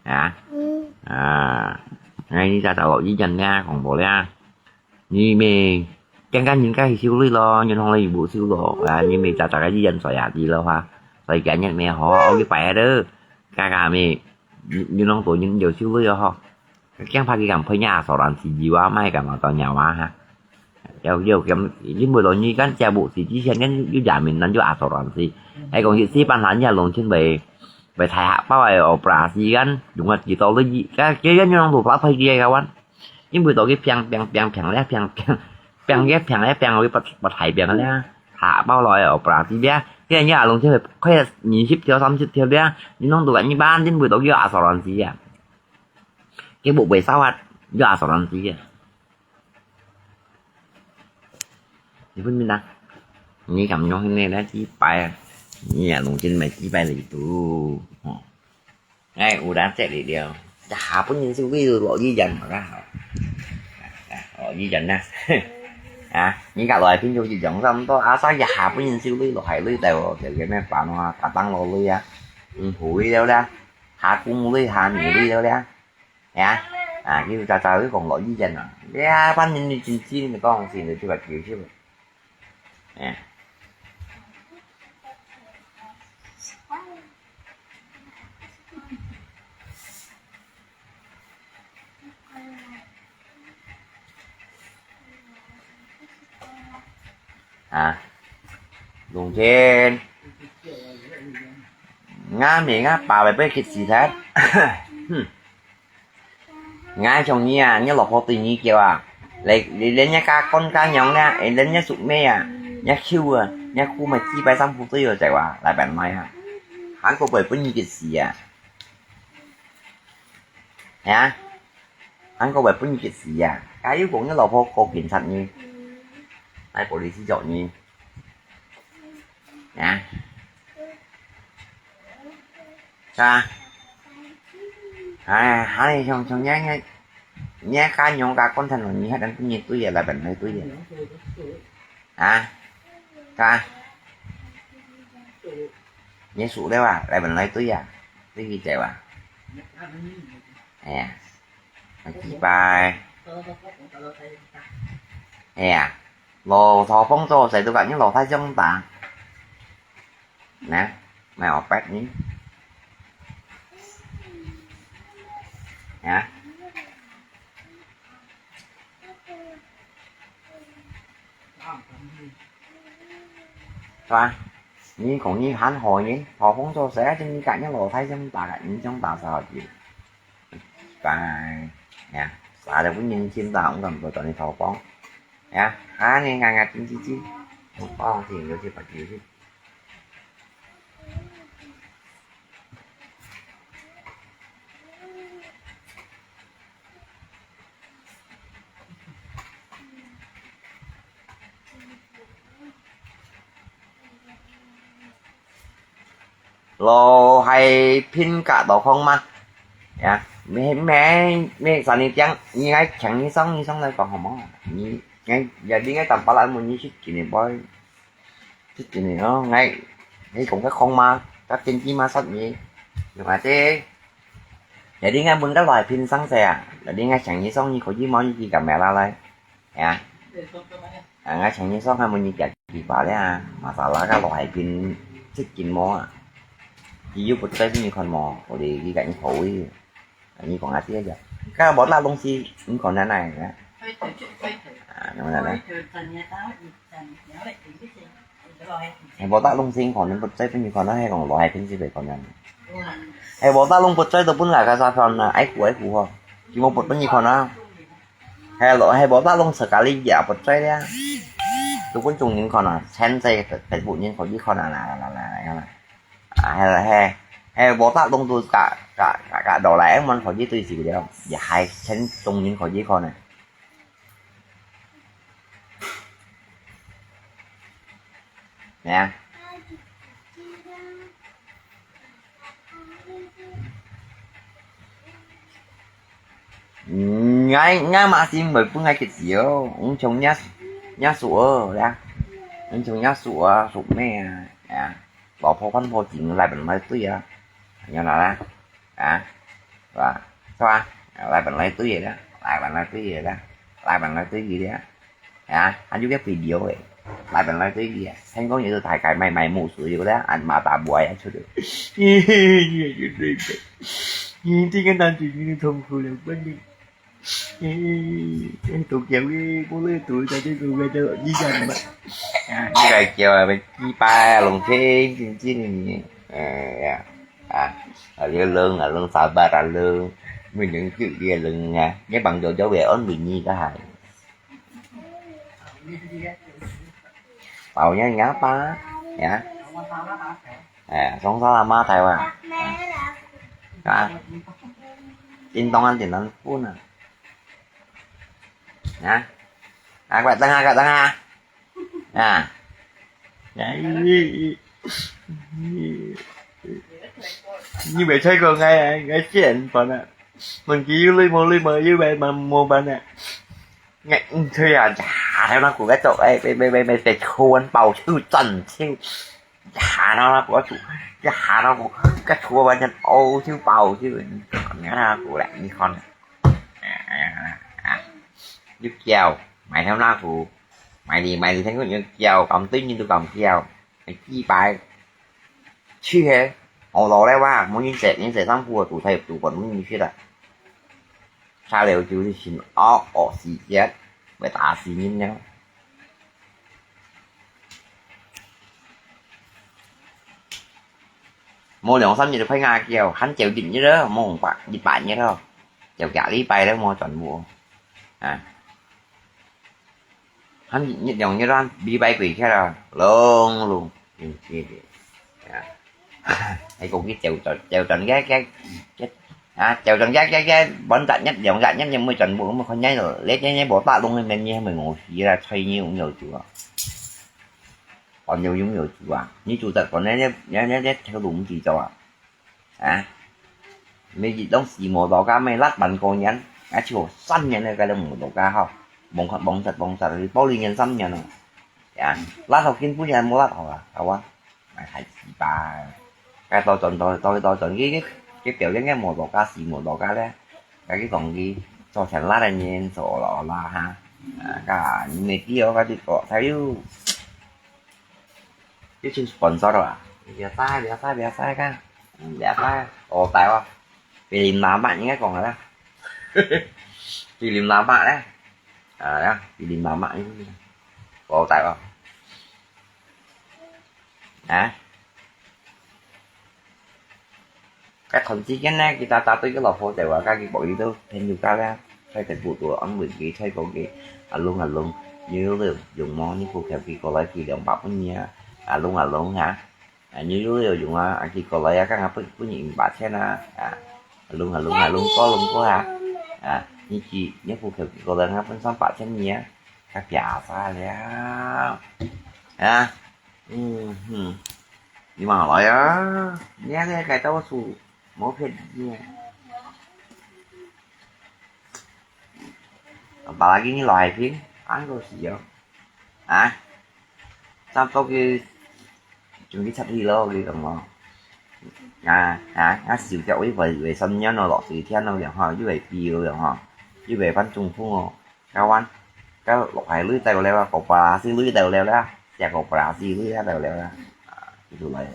Hả? À, ngay nhi sa sa lọ ji jan nha, kong bo lia. Nhi mi, kiang kan nyin ka hi siu lui lo, nyin hong lai bu siu lo. À, nhi mi ta ta ka yi yan soi ya di lo ha. Soi kia nyin mi ho, au ki pai de. Ka ka mi, nyin hong to nyin yo siu lui ho. Kiang pa ki kam phai nya so ran si ji wa mai ka ma to nya wa ha. Yo yo kiam, nyin bu lo nyi kan cia bu si ji sian kan yu ya min nan yu a so ran si. Ai kong yi si pan han ya long chin bai, bai thai ha pa bai operasi kan, yung at ki to lui yi. Ka kia yan nyin hong to pa phai kia ka wan. Nyin bu to ki piang piang piang piang le piang piang. Piang ye piang ye piang lui pa, pa thai piang le. Thả bao lòi ở pra ti bia. Thế là như là lùng thế, khoe nhị ship theo, tám ship theo bia. Nhi nông tụ gắn nhi ban, nhi buổi tối kêu assurance gì à. Cái bộ buổi sao hạt, kêu assurance gì à. Nhi phun min à. Nhi cảm nhận thế này đã chỉ bài. Nhi là lùng trên mày chỉ bài lì tụ. Ê, u dan tek li liao. Chả hả pun nyin siu lui lo yi yan hả ra hả. Lo yi yan na. À, nyi ka loài pin yo yi yang sam to, à, sao ya hả pun nyin siu lui lo hai lui tao, kiểu cái mẹ pa nó, ta tăng lo lui à. Ừ, hủi liao da. Hả cũng lui, hả mì lui liao da. Ya. À, cái ta ta cái còn lo yi yan à. Ya, pan nyin nyin chin chin, nó con xin được chưa, kiểu chứ. À. À, Lùng Thiên. Ngã mẹ ngã bà bà bê kịch gì thế? Ngai chong nyi à, nyi lộc hô tui nyi kiêu à. Lê, lê, lê nyi ka kon ka nhong nè, ê, lê nyi sụp mê à. Nyi khiu à, nyi khu mà chi pai sam phu tui yo chạy wa, lại bạn nói ha. Hán cô bởi bún nyi kịch gì à. Hả? 還過會分佢食啊！假如講你老婆告警察呢，來保利師捉你，啊？是吧？哎，還係像像你你你家娘家官thân，你還能分你追啊，來本來追啊？啊？是吧？你輸了啊，來本來追啊，追佢走啊？哎呀！ 奇怪。哎呀，老頭幫做事都感覺老太相打。呢，買我八呢？啊？是吧？你講你還好呢，老頭幫做事，你感覺老太相打，你相打啥去？ 拜，呀，啥都不認真打，我感覺到你頭光。呀，啊，你看看，真真真，哦，這有些把球去。老係拼格到空嘛？呀，每每每三日天，你愛請你上你上來講好無？你你也你愛等巴拉門你去给你boy，去给你咯，愛你講个空嘛，甲天地嘛杀你，有嘛的？也你爱问个来拼上势啊，也你爱请你上你可以摸你去干嘛啦来？ 呀。啊，𠊎請你上下問你幾句話咧，masalah个老海邊食緊無啊？佢有不在你看無？我哋佢个你口味，你講下這个。該無大東西，你講哪哪个？啊，哪哪个？係無大東西，可能不在你看，係講老海邊食飯可能。係無大東不在都本來个啥飯啊，愛苦愛苦吼，佢無不分你看啊。 係咯，係無大東食咖哩也不在咧。都分中人看啊，全世界本部人可以看啊，啦啦啦啦啦啦。啊，係啦，係，係無大東都甲甲甲甲到來，阮可以對手了，也還全中人可以看呢。咩啊？ 嗯，𠊎，𠊎嘛係毋會分𠊎个事哦，你像若，若叔哦，呀，你像若叔啊，叔妹啊，呀，老婆翻破井，來本來對啊，有哪啦？啊，是吧？是吧？來本來對的，來本來對的，來本來對的。 啊，還有个video誒，來本來對佢啊，聽講有大概買買木薯有咧，俺媽打不愛出去。你這個男主角的痛苦了，不能。都叫你，我那讀在這個，我都，你想嘛？啊，你來叫啊，雞巴啊，弄清清清你，哎呀，啊，啊，你弄啊，弄sabar啊，弄，你弄就你弄啊，你幫着就會安慰你个還。 Tàu nhá, nhá pa, nhá. À, sống sao mà thầy à? À. Tin tông ăn tin tông phun à. Nhá. À, quẹt tăng à, quẹt tăng à. À. Nhá. Như vậy thấy con ngay, ngay chuyện phần à. Mình chỉ yêu lui màu lui màu yêu vậy mà màu phần à. Nghe, thôi à, chả theo nó của cái tội ấy, bê, bê, bê, bê, bê, chuôn bầu chữ trần chữ. Chả nó là của chủ, chả nó của cái chùa và nhân ô chữ bầu chữ. Nghe nó của lại đi con. À, à, à. Giúp kèo, mày theo nó của, mày đi, mày đi theo những kèo, cầm tuyết như tôi cầm kèo. Mày chi bài. Chứ hề, hổ lò đấy wa, muốn nhìn sẹt, nhìn sẹt sáng phua, tủ thầy, tủ quần muốn nhìn chứ là. Xa liều chứ thì xin ó, ó xì chết, với ta xì nhìn nhau. Mua lòng xăm như được phải ngà kiều, hẳn chèo đỉnh như đó, mua hồng bạc, đỉnh bạc như đó. Chèo cả lý bay đó, mua chọn mua. À. Hẳn như lòng như đó, đi bay quỷ kia là, lông lông. Ừ, kia kìa. À. Hay cũng cái chèo tròn, chèo tròn cái, cái, cái, 啊，就像這這這半隻月、兩隻月，你毋會全部，毋會看見了。這這這無打攏个面，你還會餓死啦，菜你有沒有煮啊？飯有有沒有煮啊？你煮隻飯，這這這這頭路毋知做啊？啊？每日攏死無落家，每六萬過年，啊，就三年了，該攏無落家吼，望看望實望實，保你年三年咯。啊，拉好根本也無拉好啊，好啊。 哎，還是吧。該倒轉，倒倒倒轉，佢佢佢表演个無落家，死無落家咧。該佢講佢做成拉个人做了啦哈。啊，該你沒必要，該佢講，他又又去 sponsor 了啊。不要晒，不要晒，不要晒，看，嗯，不要晒，哦，大哦，比林拉曼應該講个啦，比林拉曼咧，啊，比林拉曼，哦，大哦。 啊？該段時間呢，佢打打對佢老婆就話，佢佢屋里都朋友家咧，開直播都安慰佢，開講佢，阿龍阿龍，你有了用無？你付條佢過來，佢兩百分你啊，阿龍阿龍啊，啊，你有了用啊，啊，佢過來啊，剛剛分分你五百千啊，啊，阿龍阿龍啊，龍哥龍哥啊，啊，你去，你付條佢過來，啊，分三百千你啊，佢撇下了，啊。 嗯哼，你慢來啊，你還在該到處無騙你啊。Apalagi你來聽，安個事哦。啊？差不多佢，終於出去咯，佢講哦。啊啊啊！小腳位位位三年咯，落水天咯，然後又會飆咯，然後又會翻中風哦。 Kawan, ka lokhay lui tau leo la, koperasi lui tau leo la, sia koperasi lui tau leo la. Ah, itu lah ya.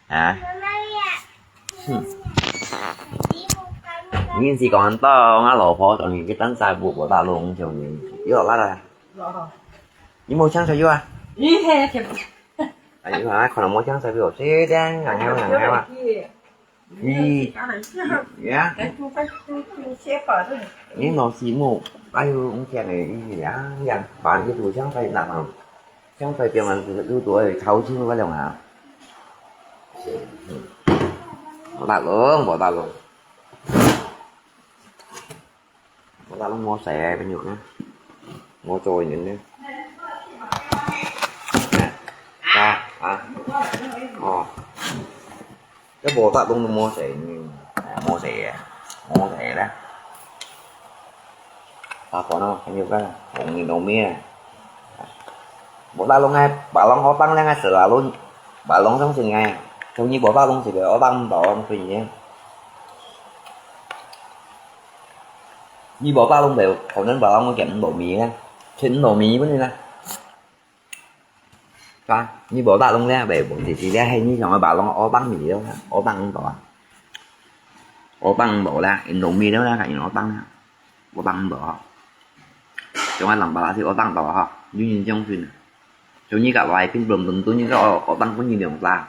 Hả? Nhìn si còn to, ngã lỗ phó còn cái tấn sai buộc của ta luôn, chồng nhìn. Yếu lắm rồi. 你無請水啊？你係，哎呀，可能無請水，比如說，這樣，然後，然後啊。你，呀？你老師母，哎呦，我天嘞，你呀，呀，把你都請水拿嘛，請水表面都都都愛超清楚个了啊。無打攏，無打攏。 Wala lang mo sa ya, banyo na. Mo to yun eh. Ha? Ha? Oh. Cái bộ tát đúng mo sa yun. Mo sa ya. Mo sa ya. Ta ko no, banyo ka. Hong ni no mi. Bộ tát đúng ngay, ba long ho tang lang ngay selalu. Ba long sang sing ngay. Trong ni bộ tát đúng sih, ho tang ba long sing ngay. 你無打攏袂，可能別人會嫌你無味呢，食你無味本來啦。是吧？你無打攏咧，袂無，就是咧，係你想愛別人學當味了，學當多啊，學當無啦，因無味了啦，因學當啦，學當無吼。像啊，人別人係學當多吼，有人相信啊。 Cho你ka lai pin belum tentu你ka o-, otang pun你兩sa.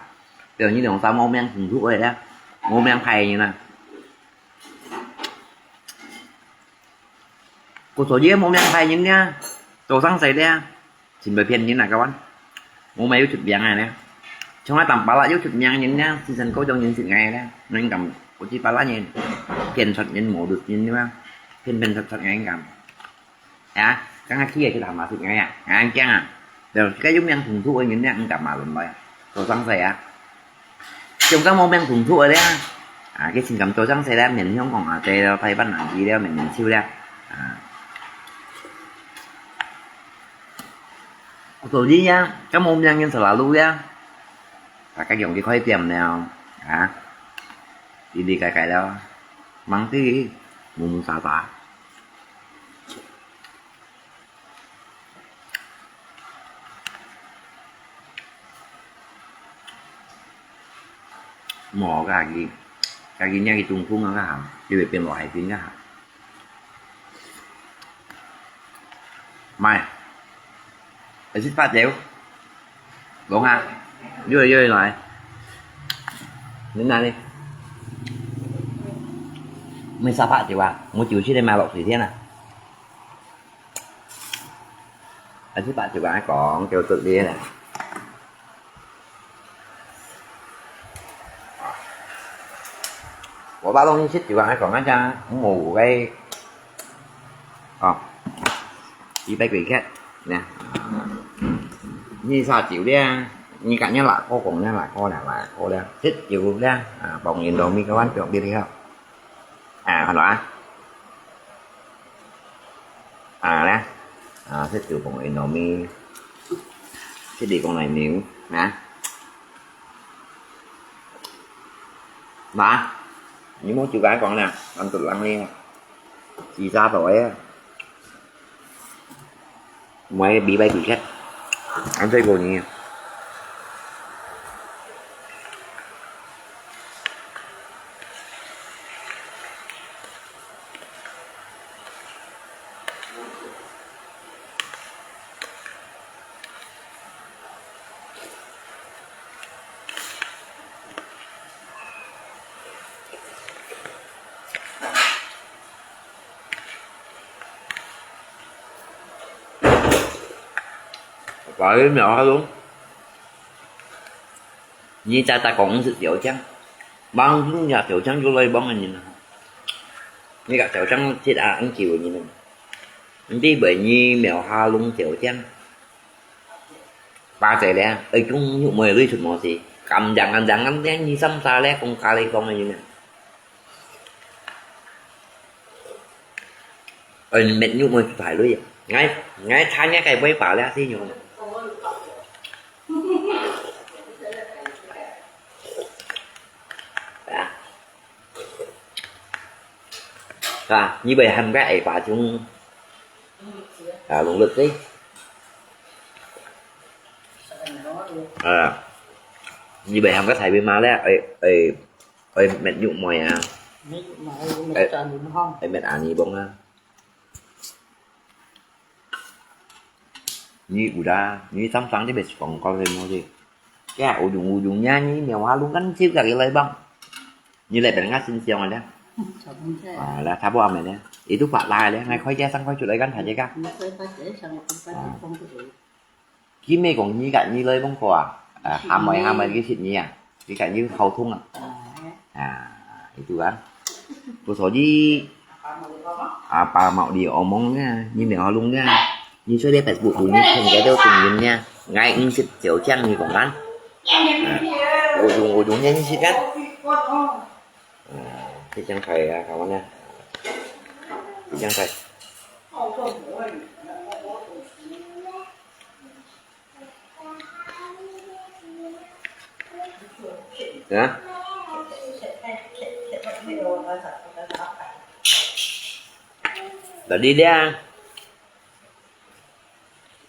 Teo你兩sa mau meng hùng thú ơi ya. Mau meng phai ni na. Cô số dễ mau meng phai ni nha. Tô sang sai dia. Xin bơi phiền ni na kawan. Mau meng YouTube biang ai na. Trong ai tam pala YouTube biang ni nha. Xin san kau jong ni sit ngai na. Nang kam ko chi pala ni. Phiền sat ni mau dut ni ni ma. Phiền phiền sat sat ngai kam. Ya, kang aki ya kita masuk ya. Ngangkiang ah. Dah, kayu yang hùng thú ơi, ni yang enggak malu ơi. Tô sang sai ya. Chúng ta mau meng hùng thú ơi ya. À, cái xin cảm tô sang sai ya, miền Hồng Kông à, tây đó, Thái Văn à, gì đó, miền miền siêu ya. À. Tô gì ya, cái mau meng yang selalu ya. Và cái dòng cái khói tiệm nào. À. Đi đi cái cái đó. Mang tí, mù mù xà xà. 無，家己，家己若去中風啊，較好，就會變壞病較好。毋係，會識發燒，講下，又會又會來，你哪裡？無啥白酒啊，無酒食个嘛落水田啊。還係白酒啊，講就做啲啦。我把東西食酒啊，講啊，無个，哦，一百幾克，呢，你啥酒咧？你講你哪個講咧，哪個咧，哪個咧？食酒咧，啊，幫人當面个話，就別个。 啊，看到啊？啊，呢？啊，食酒講Indomie，食酒講奶牛，呢？嘛，你莫酒該講呢，俺都冷呢，自家做个。 Muai bi bai bi khét. Ăn thấy cô nhỉ? Phải mèo hả luôn? Nhi cha ta cũng sự tiểu chăng. Mang cũng nhà tiểu chăng vô lây bóng anh nhìn. Nhi cả tiểu chăng chết à ăn chịu nhìn. Đi bởi nhi mèo ha lung tiểu chăng. Ba trẻ lẽ, ơi chúng nhụ mười lưới sụt mò gì. Cầm dặn ăn dặn ăn đen nhi xăm xa lẽ không ca lây con anh nhìn. Ơi mệt nhụ mười phải lưới. Ngay, ngay thái ngay cái bấy phá lẽ xí nhụ. À. À, như vậy hàm cái ấy bà chúng à, lùng lực đi. À, như vậy hàm cái thầy bên mà lẽ, ơi, ơi, ơi, mệt nhụ mỏi à. Ơi, mệt à, như bông à. Nhi udah, nhi samsang je bes kong kau le mo je. Kaya ujung-ujungnya nyi mèo ha lung kan siu kaki lai bang. Nyi lai bang ngat sin siang ada. Ah, lah, thabo ame le. Itu pak lai le, ngai khoi je sang khoi chut lai kan tha je ka. Khi mê kong nyi ka nyi lai bang ko à. Ah, hamai hamai ki sit nyi à. Ki ka nyi hau thung à. À, itu kan. Cô số gì? À, bà mạo đi ôm mong nha, như mèo ha lung nha. Như số điện thoại Facebook của như không cái đâu tình nhân nha. Ngay ứng sit chiếu chăng như còn kan. À, ô dùng, ô dùng nha, như sit kan. À, thì chẳng phải, à, cảm ơn nha. Thì chẳng phải. Hả? Là đi đa.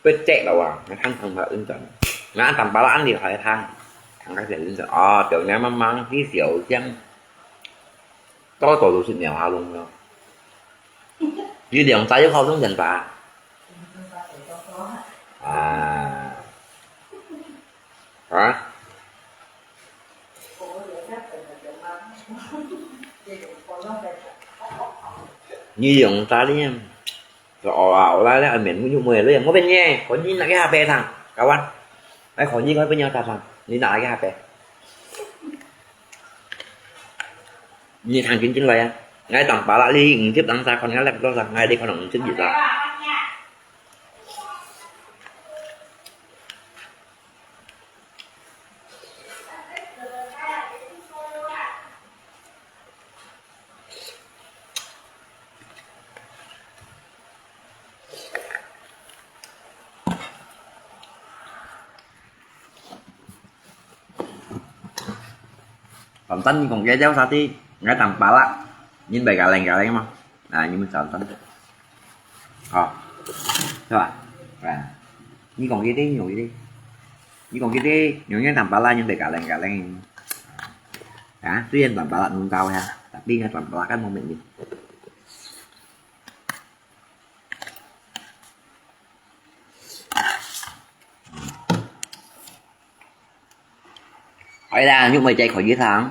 Bớt chạy là à, nó thắng thắng mà ứng tận. Nó tầm ba lán đi khỏi thắng. Thắng các tiền ứng tận. Ờ, tiểu nha mang mang tí xíu chăng. Có tổ tụ sinh nghèo hao luôn rồi. Như điện ta giúp hao đúng dần bà. À. Hả? Như dưỡng ta đi em. Rồi ổ ảo lai lai, ăn miễn mũ nhũ mười lui, ngó bên nhé, có nhìn lại cái H P thằng, kawan. Ai có nhìn ngó bên nhau ta thằng, nhìn lại cái H P. Nhìn thằng chính chính lai á. Ngay tầm pá lạ đi, ứng tiếp đăng xa con ngó lẹt đó ra, ngay đi con ứng tiếp gì ra. Tần tần kong kia jauh sati, ngai tang pala, nhìn bài gà leng gà leng mà. À, nhìn mình tần tần. Ờ. Thế à? À. Nhìn kong kia đi, nhìn kong kia đi. Nhìn kong kia đi, nhìn nhìn tang pala, nhìn bài gà leng gà leng. À, tuy nhiên tang pala nung tao ha, tapi ngai tang pala kan mau mệt mệt. Ai da, nhúc mày chạy khỏi dưới tháng.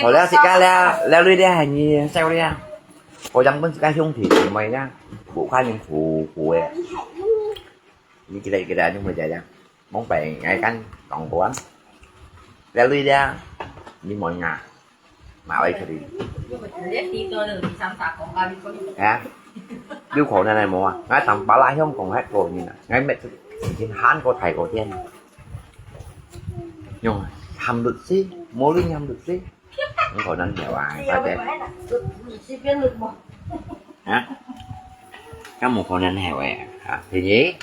好了，自家了，了你了，你笑了。我讲分自家兄弟姊妹了，苦看人苦苦的。你记得记得，你们姐姐，蒙白眼看讲过啊。了你了，你们啊，马来克里。啊，有可能系无啊？我同巴拉香港迄个人啊，我乜已经喊过泰国店。用含律师，冇人含律师。 有可能係話，或者，啊？咁冇可能係話啊？係耶？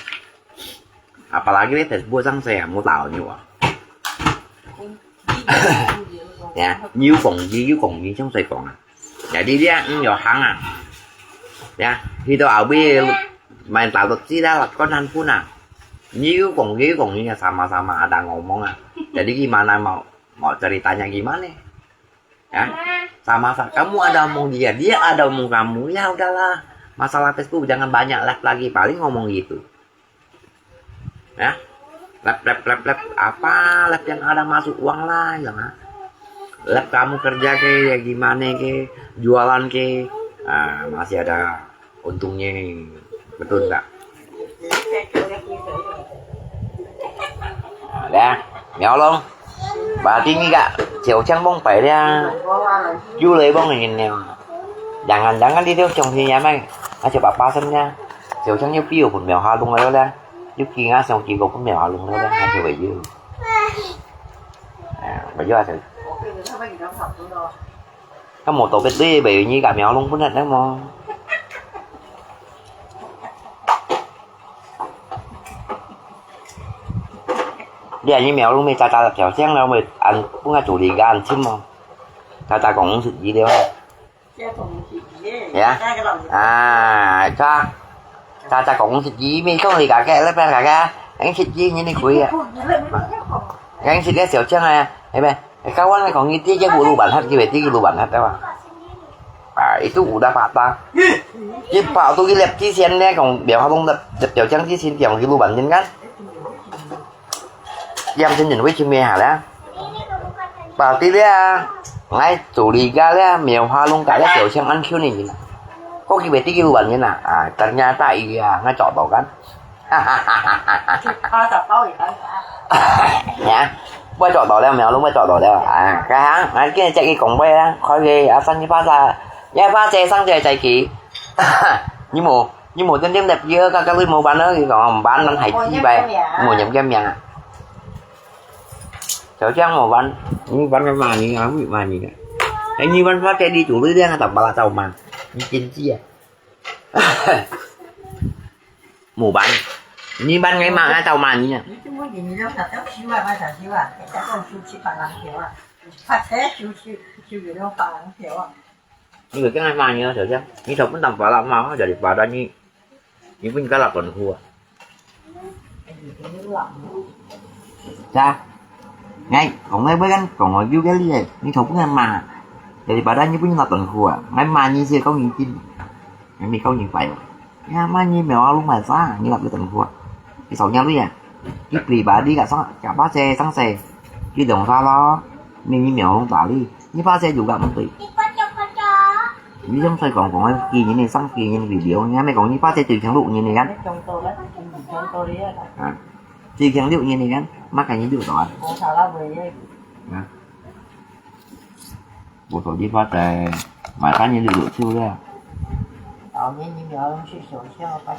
Apalagi di Facebook上saya mo tao nyo ah. Ya, nyo kong nyo, nyo kong nyo, siyang saya kong ah. Jadi dia, mm, yo hang ah. Ya, hito abi main talut sila lakon han pun ah. Nyo kong nyo, kong nyo, sama-sama ada ngomong ah. Jadi gimana mau, mau ceritanya gimana? Ya, sama-sama. Kamu ada omong dia, dia ada omong kamu. Ya udahlah. Masalah Facebook jangan banyak live lagi. Paling ngomong gitu. Ya. Live, live, live, live. Apa live yang ada masuk uang lah, ya kan? Live kamu kerja ke, ya gimana ke, jualan ke, ah, masih ada untungnya. Betul tak? Dah, Miao Long. Berarti ni kak, Xiao Qiang mong pai liang. Yu lei mong ni ni. Jangan-jangan dia tu Xiao Qiang ni mai. Aja apa-apa sen ya. Xiao Qiang yu piu pun Miao Ha Long lei liang. Yu ki nga Xiao Qiang pun Miao Ha Long lei liang. Aja bai yu. Ah, bai yu aja. Ka mo to bet dui bai yu ni kak Miao Long pun na mo. Dia ni Miao Long mai caca Xiao Qiang lo mai an pun ka curi gan cim mo. Caca kong sit ji liao. Ya. Ah, ca. Caca kong sit ji mai kong li ka ke le pen ka ke. Ang sit ji ni ni kui ah. Ang sit ke Xiao Qiang ah. Ai bai. Kawan kong ni ti ke bu lu ban hat ki bai ti lu ban hat apa. Ah, itu udah patah. Ki pau tu ki lep ki sian ne kong Miao Ha Long lep lep Xiao Qiang ki sian tiang ki lu ban jin kan. Yam jin jin wei ki me ha la. Pau ti le, ngai curi ga le, Miao Ha Long ga le Xiao Qiang an kiu ni jin. Kok ki bai ti ki lu ban jin ah. Ah, ternyata iya, ngai cok to kan. 他打包也很好。 Ya, bai cok to liao, Miao Long bai cok to liao. Ah, ka hang, ngai ki cek ki kong bai ah, koi ki asan ni pa sa, ya pa sa sang cek cek ki. Ni mo, ni mo tem tem dep ye, ka ka lui mo ban ah, ki kong ban ban hai ki bai, mo nyam kem ya. Xiao Qiang mo ban, ni ban ka ma ni, ah, hui ma ni. Ai ni ban pa te di tu lui dia, ta ba la tau ma. Ni jin ji ah. Mo ban. Ni ban ngai ma ngai tau ma ni ah. 你怎么你你都想要修啊，怕啥修啊？人家讲修七八人条啊，怕车修修修有那种八人条啊。 Ni koi ngai ma ni Xiao Qiang. Ni tau pun tang pala ma, daripada ni, ni pun galak kon hu ah. Ca. Ngai, kong ngai bai kan, kong ngai yu ke li, ni tau pun ngai ma. Daripada ni pun ngai ton khua, ngai ma ni sia kau ni tin. Ngai mi kau ni pai. Ya ma ni Miao Long mai sa, ni lap ke ton khua. Ni sau nya lui ya. Ki pribadi ka sa, ka pa se, sang se. Ki dong sa lo. Mi ni Miao Long ta li. Ni pa se juga mesti. Ni yang saya kong kong ki ni sang ki ni video ni, mai kong ni pa se tu chang lu ni ni kan. Ha. Ti kiang liu nyi ni kan, mak ka nyi liu to a. Ha. Bo to di fa tai, mai ka nyi liu liu chiu le.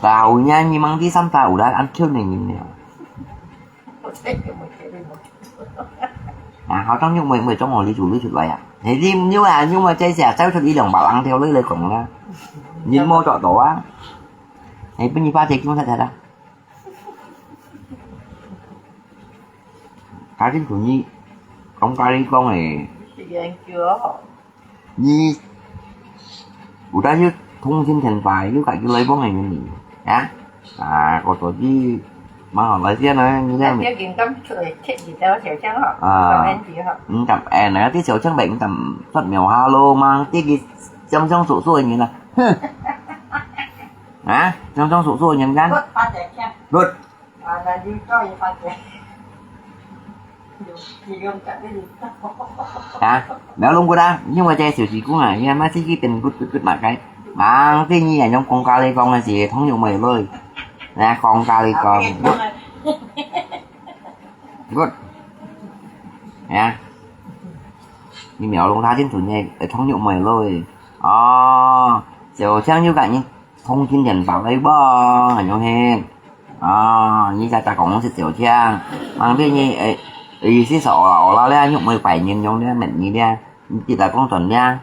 Tao nya nyi mang ti sam ta u la an kiu ni nyi ni. Ha, hao tang nyuk mui mui trong hong li chu li chu lai a. Hei lim nyuk a, nyuk mui chai sia, chai chu li liang ba lang theo li lai kong la. Nyi mo cho to a. Hei, pun nyi fa chai kiu sa cha da. Ka tin tu nyi, kong ka li kong e. Nyi, u ta yu thông tin thiên tài, yu ka yu lai bong e nyi. Ya? A, ko to di, mang hong lai sia na, nyi ya. Tiêu kiểm cấm chuột chết gì tao Xiao Qiang hả? À. Cảm ơn chị hả? Ngam en na, ti Xiao Qiang bai ngam phát Miao Ha Long mang, ti ki chăm chăm sổ sổ nyi na. Ha? Chăm chăm sổ sổ nyi kan? Luật. Ha? Miao Long gut a, nhưng mà chai xiu xì kung a, nhưng mà xì kì tên gut gut gut mà cái. Mang ti nyi a, yong kong ka li kong a xì, thông yong mei lôi. Na, kong ka li kong. Gut. Gut. Ya. Nyi Miao Long tha tin tu nyi, thông yong mei lôi. Ò, Xiao Qiang yu ka nyi. Thông tin điện thoại lấy bông, anh Nhung Hiền. À, như cha ta cũng xịt Xiao Qiang. Mang biết như, ê, ý xí sợ ổ ổ lao lẽ nhục mười bảy nghìn nhung lẽ mệt như lẽ. Chỉ là công tuần nha.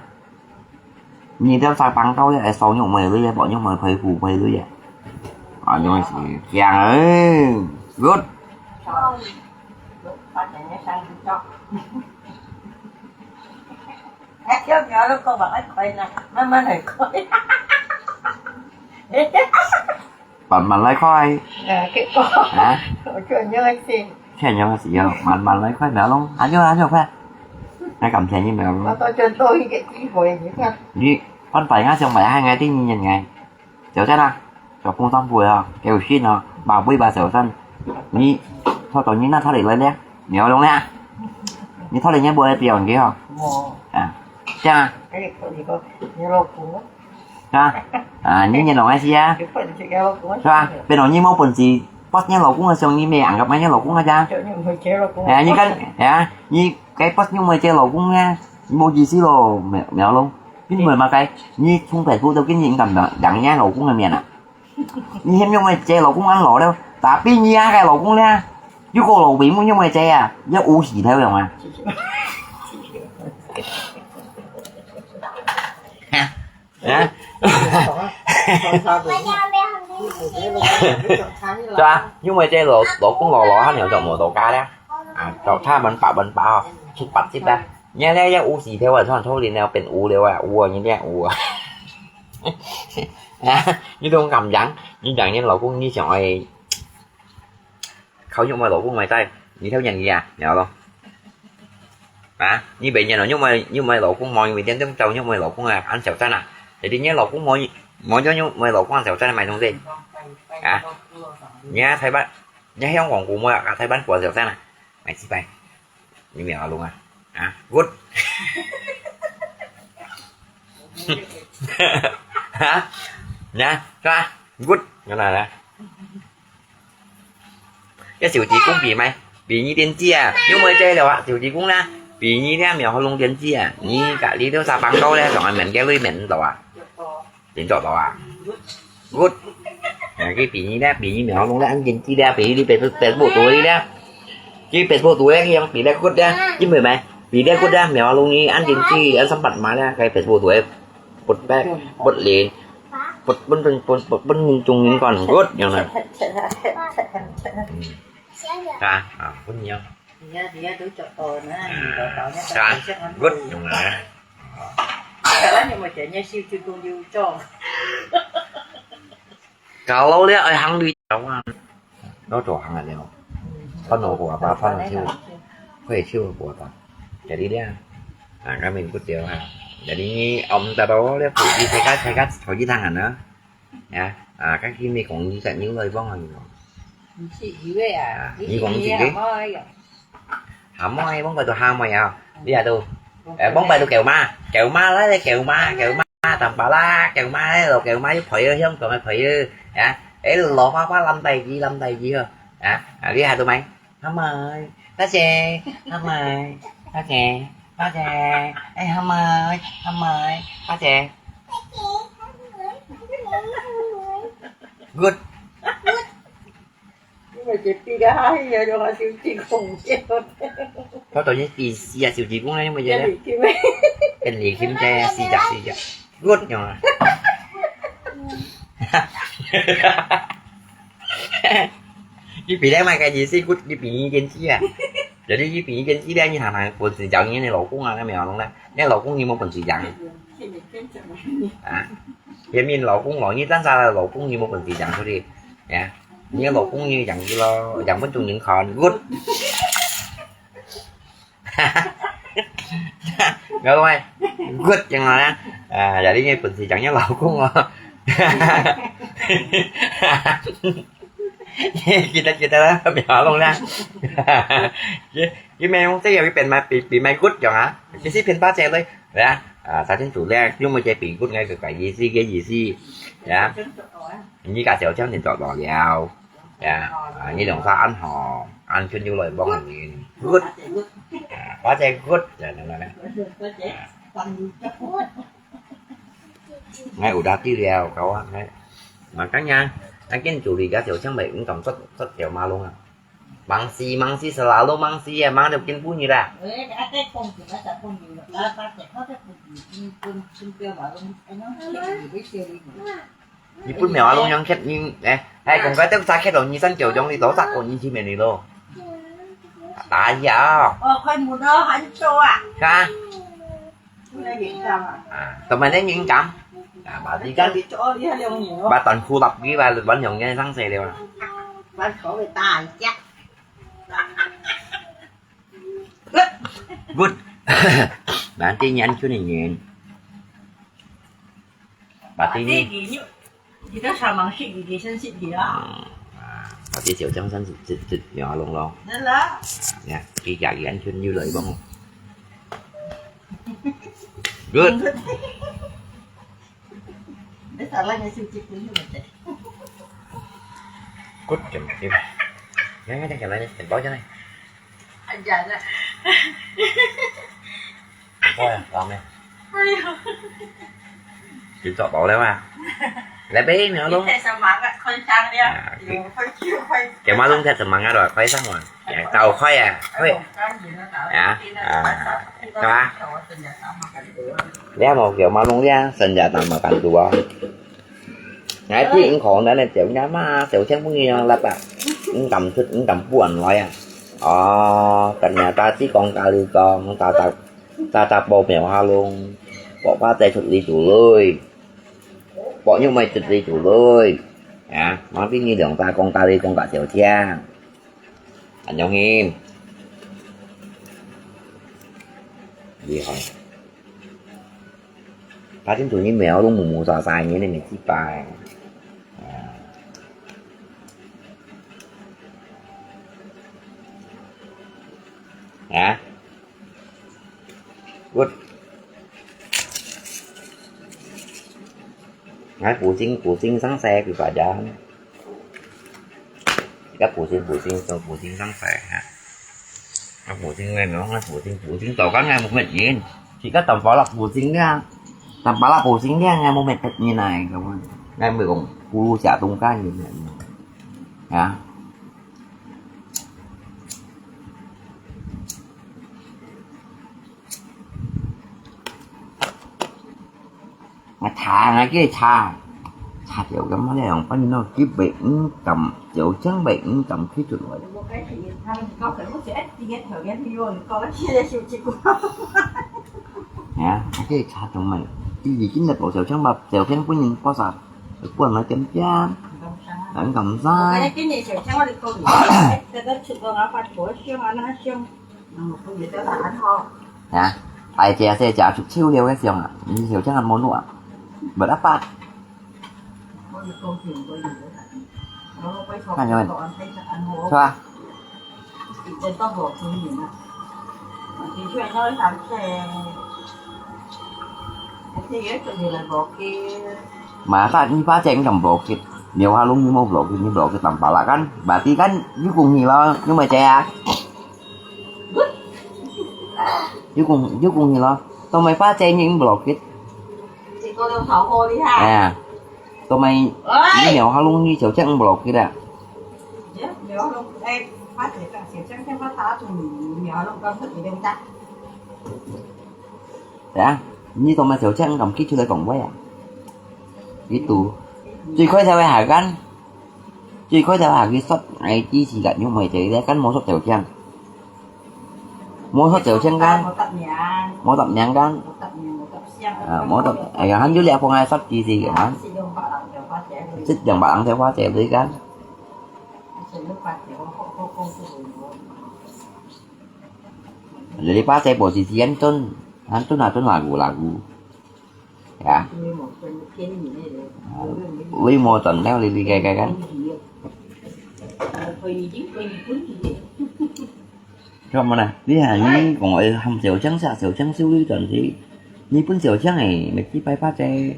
Như theo sai phán câu lẽ, sau nhục mười lưới lẽ, bỏ nhục mười phơi phù phơi lưới lẽ. À, nhung mười Xiao Qiang ơi. Good。發展个生意做。哎，要不要那个往外開呢？慢慢來開。慢慢來開。啊，結果，啊？我就那樣子。這樣子哦，慢慢來開，不要弄。啊，就啊，就快。那感謝你，不要弄。我都賺到一個機會，你看。你半擺，我想買，還愛第二年哎。 小三啊，小工商部啊，有信啊，把尾巴小三，你，拖到你那拖里來咧，你要弄咧，你拖里你不會表演给哦。哦。啊，這樣啊。哎，你个，你老公啊。啊，你也弄个是啊，你不是你老公是吧？變到你無本事，boss你老公个時候，你沒安个，你老公个咋？就你没接老公。哎，你看，哎，你該boss你没接老公呢，你無意思咯，沒，沒有咯。 因為麼个？你從北部到今日，你敢當，當人老公个面啊？你還用个接老公恁老了，tapi你啊个老公呢？又過老尾，你用个接啊？要烏死頭樣啊？啊？啊？對啊，因為這老，老公老老，他娘就無到家了。啊，就他們八分八哦，七八七啊。 你這要烏死頭啊，穿透lineo變烏了啊，烏啊，你這烏啊。啊，你都敢講，你講你老公，你想愛靠你買老公買帶，你偷人家啊，了咯。啊，你別人咯，你買，你買老公無，你每天都找你買老公啊，恁小三啊。Jadi你老公無，無叫你買老公恁小三買東西。啊，你啊，台灣，你香港過無啊？台灣過小三啊？買幾擺？ 你苗阿龍啊？啊，good。哈？呀，是吧？Good，原來呢。這手指公比咩？比你電子啊，又沒這了啊，手指公呢？比你這苗阿龍電子啊，你隔離都三百多咧，仲係免个鐳免到啊？ 點做到啊？Good。啊，佢比你咧，比你苗龍咧，恁經濟咧，比你Facebook，Facebook多啲咧。佢Facebook多咧，佢樣比咧good咧，因為咩？比咧good咧，苗龍你恁經濟，恁三百萬咧，佢Facebook多咧，不白，不靈，不，不，不，不，不，不中人講good，樣呢。嗯。啊，啊，不一樣。 Dia, dia tu cok to na, to to nya to. Good, yung na. Kalau ni macam nya si tu tu tu cok. Kalau dia ai hang lui kawan. Nó trò hàng là leo. Phát nổ của bà Phan là siêu. Có thể siêu của bà. Jadi dia. À, cái mình cút tiêu ha. Jadi ông ta đó, dia phụ đi thay cát, thay cát, thôi chứ thằng hẳn á. Nè, à, các khi mi cũng sẽ những lời vong là gì rồi? À, như cũng gì đấy. Hà môi, bóng bay tụ hà môi à. Bây giờ tụ, à, bóng bay tụ kẹo ma, kẹo ma lấy đây, kẹo ma, kẹo ma, tầm bà la, kẹo ma, lô kẹo ma, với phơi, hiếm còn phơi, à, ấy lô phá phá lâm tay gì, lâm tay gì hả? À, à, bây giờ tụ mày. Hà môi, bác sĩ, hà môi, bác sĩ, bác sĩ, ê, hà môi, hà môi, bác sĩ. Good. Nhưng mà chị đi ra hai giờ rồi mà siêu chị không biết. Có tôi với chị xì à, siêu chị cũng nói nhưng mà vậy đó. Cái gì kim ấy? Cái gì kim che, xì chặt, xì chặt. Good nhưng mà. Cái bị đấy mà cái gì xì good, cái bị như trên xì à. Jadi你比你跟佢咧，你行行本事講你老公啊，你苗龍咧，你老公你無本事講。啊，別人老公咯，你單儕老公你無本事講出去，呀，你老公你講佢咯，講分眾人看，good。有無？Good，樣啊，啊，jadi你本事講你老公哦。 Kita-kita lah, biar long lah. Ye, ye memang saya ya, pen mai, pi, pi mai good yang ah. Jadi pen pa cek loi. Ya, ah, sa tin tu le, yung mo cek pi good ngai ke kai ye si, ke ye si. Ya. Ni ka siao siao ni dok dok liao. Ya, ah, ni dong sa an ho, an chun yu loi bong ni. Good. Ah, pa cek good. Ya, na, na, na. Ngai udah ti liao, kau ah, ngai. Makanya, akin curi ka siao siang bai, ung tong sot, sot siao ma long ah. Mangsi, mangsi, selalu mangsi ya, mang dok kin bunyi dah. 日本苗啊，攏樣刻，你，哎，哎，講个都扎刻咯，你三九種你都扎過，你去面你咯。打呀，哦，開門咯，還早啊。啊？不能緊張啊。啊，同埋你敏感。啊，把你講，你做你還兩年哦。把短褲落去，把亂用个上色了啊。把口味打一下。Good。Nanti nyan kun nyan。Berarti ni. Kita sama sih, relationship dia. Hmm. Ah, berarti 小強算係，係，係，有啊，龍龍。Dah lah. Ya, kita nyan kun you lah, Ibang. Good. Dah salah ngasih cik punya macam. Good, jam, jam. Yang ada jalan ni, tempat jalan. Aja lah. Apa ya, rame? Ayo. Kita tahu lah, Mak. Lebih, ni, Long. Kita semangat, kau cang dia. Ya, oke. Yo, kau cium, kau. Kemarin kan semangat, Mak. Kau sang, Mak. Ya, tahu kau ya. Kau. Ya. Ah, apa? Dia mau ke Mak Long dia, senjata makan dua. Ngai ti eng khong dan le tiau nya ma, tiau chang pun yang lap ah. Eng kam chut, eng kam puan lai ah. Oh, ternyata ti kong kali kong, ta ta, ta ta po mèo ha long. Po pa te chut li tu lui. Po nyu mai chut li tu lui. Ya, mang ti ni dong ta kong kali kong ka tiau chang. Anh Dũng Hiên. Đi thôi. Phát triển tụi mèo luôn mù mù xòa xài như này mày chip bài. À. Hả? Good. Ngai pusing, pusing sang xe kì bà jam. Các pusing, pusing, pusing sang xe hả? Các pusing lên nó, pusing, pusing tàu các ngai một mệt gì. Thì các tàu phó là pusing nha. Tàu phó là pusing nha, ngai một mệt thật như này. Ngai mười cũng pulu chả tung cái như này. Hả? Ngài thả ngài kia thả. Thả tiểu cái mà này ông phân nó kịp bệnh cầm, tiểu chứng bệnh cầm kỹ thuật rồi. Hả? Cái thả trong mình. Cái gì chính là bộ tiểu chứng mà tiểu chứng của mình có sao? Được quên nó chém chém. Anh cầm sai. Hả? Ai chia sẻ chia chụp chiêu liêu cái xiong à? Như chiều chắc ăn món nụ à? Bật áp bát. Ăn cho mình. Sao à? Mà ta ni pa cheng tam blokit. Nếu ha lung ni mau blokit, ni blokit tam pala kan. Berarti kan, you kung ni lo, you mai chè à? You kung, you kung ni lo. Tao mai pa cheng ni blokit. Chỉ có đâu thảo hồ đi ha. À. Tao mai, ôi! Ni nếu ha lung ni chiều chắc blokit à? Nếu ha lung, ê, phát triển cả chiều chắc thêm phát tá tụi mình, nếu ha lung con thật thì đừng chắc. Hả? Nhi tông mà Thiệu Trang cầm kích chu lê cổng quay à? Ý tù. Chui khói theo ai hả gắn? Chui khói theo hả ghi sót ai chi chỉ gạt nhung mày chạy ra cắn mô sót Thiệu Trang. Mô sót Thiệu Trang gắn. Mô tập nhạc gắn. À, mô tập, à, gắn hẳn dữ lẹ phong ai sót chi gì gắn hẳn. Xích dòng bạn theo khóa chạy lưới gắn. Jadi pasai posisi Anton, Anton, Anton lagu-lagu. Ya. Ui, mau chọn leo lili kai kai kan. Cho mà nè, lý hà ni còn gọi hâm xèo chăng xạ xèo chăng siêu lý chọn gì. Ni pun xèo chăng ấy, mệt chi pai pasai.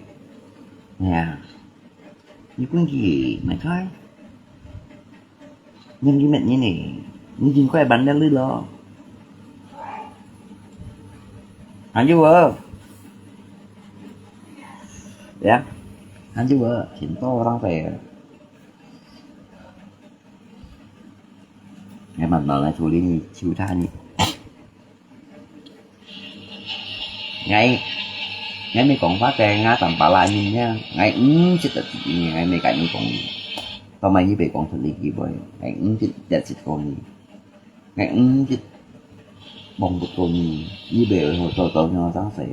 Ya. Ni pun gì, mệt thôi. Nhưng cái mệt như này, nhưng chính quay bắn đen lưới lo. Anh chú ơi. Dạ. Anh chú ơi, chính to đang phải. Ngày mặt nó lại thủ lý chiêu tha nhỉ. Ngai, 𠊎毋係講話个，𠊎當巴拉人呀，𠊎毋識得自己，𠊎毋係甲你講。到麼个佢會講出這句話，𠊎毋識得識講你，𠊎毋識幫不到你，你會好做到仰般事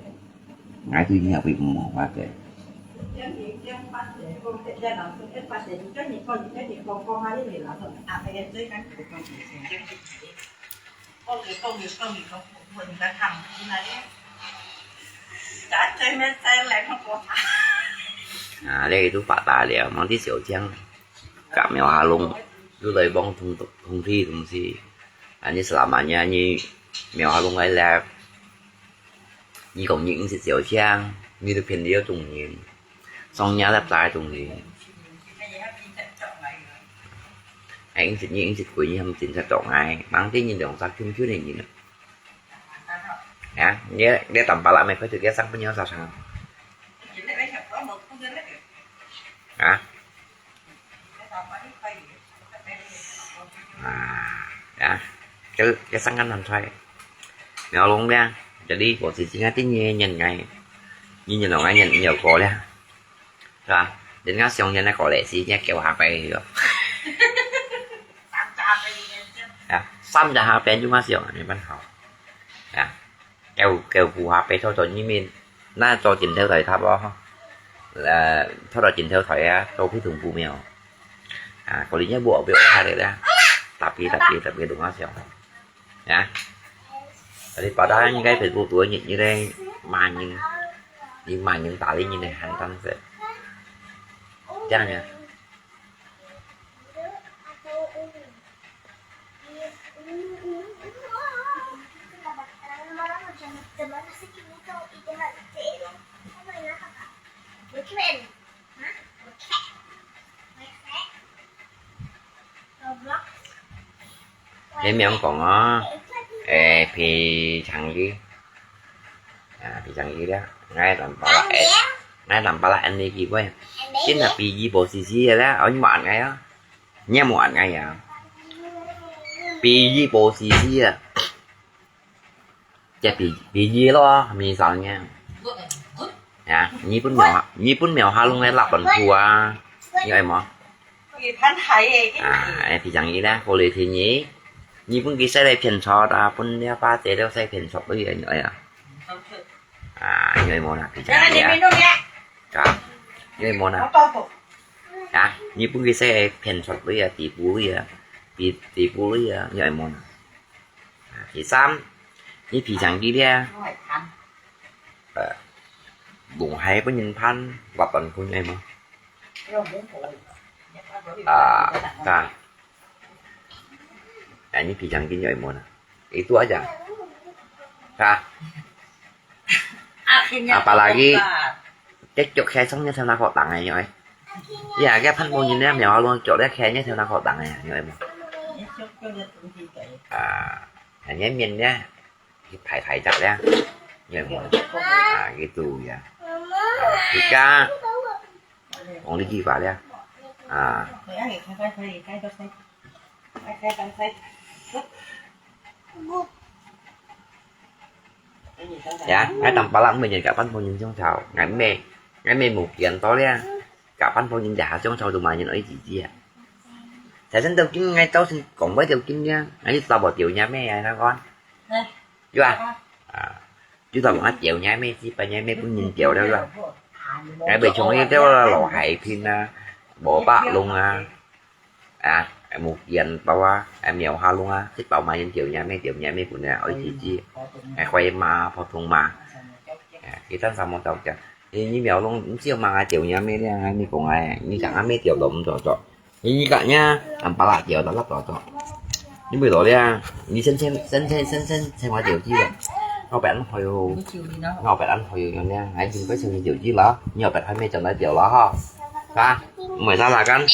，𠊎對你也會毋好个。啊，這都發達了，忙得小強，甲廟下弄，又來幫同，同地同事，啊，你是老闆呀，你廟下弄來了，你講你毋識小強，你都騙了眾人。 上夜粒齋東西。哎，你食，你食鬼，你還真正做𠊎，吂知你兩隻圈圈个人啊。啊，你，你當巴拉咩？快去給上朋友早餐。啊？ 啊，啊，該，該上岸難出。苗龍咧，jadi posisi-nya定你認𠊎，你認𠊎認你有過咧，是吧？人家想認个過來時，你叫下背去哦。啊，三隻下背就嘛想，你們好。啊。 狗，狗牯下背坐到你面，那做鏡頭台差不多吼。呃，坐到鏡頭台啊，做佢同步沒有？啊，可能也無必要下來啦。Tapi，tapi，tapi，懂我想。啊？Tapi padahal應該Facebook多你，你來罵人，你罵人打理你的很當事。這樣呀。 你毋好講哦，誒，皮長衣，啊，皮長衣了，𠊎nampak lah，誒，𠊎nampak lah，恁呢幾位，真係皮衣無絲絲个啦，哦，你莫恁樣啊，你也莫恁樣啊，皮衣無絲絲啊，這皮，皮衣咯，misalnya，啊，你本廟下，你本廟下弄个lapon布啊，你愛無？ 啊，哎，皮長衣啦，過來天你，你分佢洗來騙錯啊，分了把姐了洗騙錯了，你愛啊？啊，你愛無啦，皮長衣啊？啊，你愛無啦？啊，你分佢洗來騙錯了啊，底部了啊，底，底部了啊，你愛無啦？啊，第三，你皮長衣咧，呃，弄下分人判，lapon布愛無？ 啊，ta。哎，你皮長巾有一毛呢？Itu aja. Ta。Apalagi，這腳開上面才那個檔哎，哎。Ya，該判官人呢，苗龍腳咧開呢才那個檔哎，有無？啊，還有面呢？ 一排排隻咧，有無？啊，gitu ya。啊，而家，講這句話咧，啊。Ya，𠊎當巴拉每日甲半方人相吵，𠊎咩，𠊎咩無見到咧，甲半方人一下相吵都嘛人愛自己啊。才真到今，𠊎到時講話條筋咧，𠊎就打無掉人咩啊，那個。 有啊？啊，就當𠊎釣若咩，這擺若咩分人釣了啦。𠊎袂像你釣啦，老海平啊，無白龍啊，啊，無見包啊，啊，苗下龍啊，這包嘛人釣若咩，釣若咩分啊，愛自己，啊，快嘛，普通嘛。啊，佢等啥無到講，你，你苗龍，你只有嘛釣若咩咧，你講啊，你講啊，咩釣到毋做做。 你个呀，安巴拉掉到那多多。你没落了，你先先先先先先先我掉去了。我不安回哦，我不安回哦，那还是不先掉去了，你要不还没转来掉了哈，啊，没啥啦干。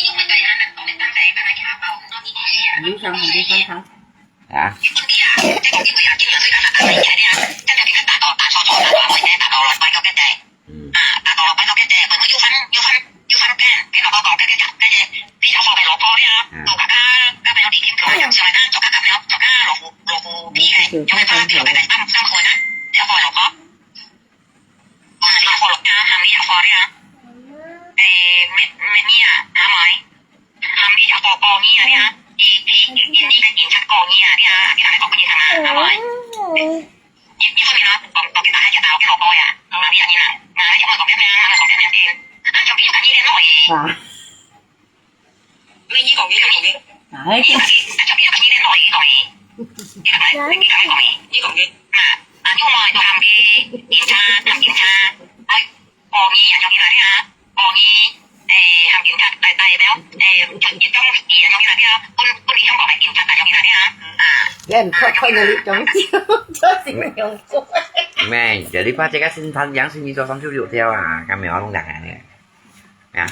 你想你想他。啊。嗯。啊，你啊，哎，没，没你啊，阿妹，喊你叫哥哥你啊，你啊，你，你，你，你个警察哥你啊，你啊，你哪个哥哥你他妈，阿妹？你，你说你呢？讲，讲给大家知道，给老婆呀，啊，你啊，你呢？啊，你莫讲别人，啊，讲别人的，啊，就比如讲你连落去。啊。没你讲你讲你，哎，你讲你，啊，就比如讲你连落去讲你，你讲你，你讲你讲你，你讲你，啊，啊，你莫多喊佢，警察，喊警察，哎。 講你啊，用你那啲啊，講你，誒，行警察大大表，誒，出一種事啊，用你那啲啊，分分你香港个警察啊，用你那啲啊，啊，你很快快的一種，就形容出來。咩？Jadi pada ka sintan yang sini to samsudut tiaw ah, kami orang dah kan ya. Ya.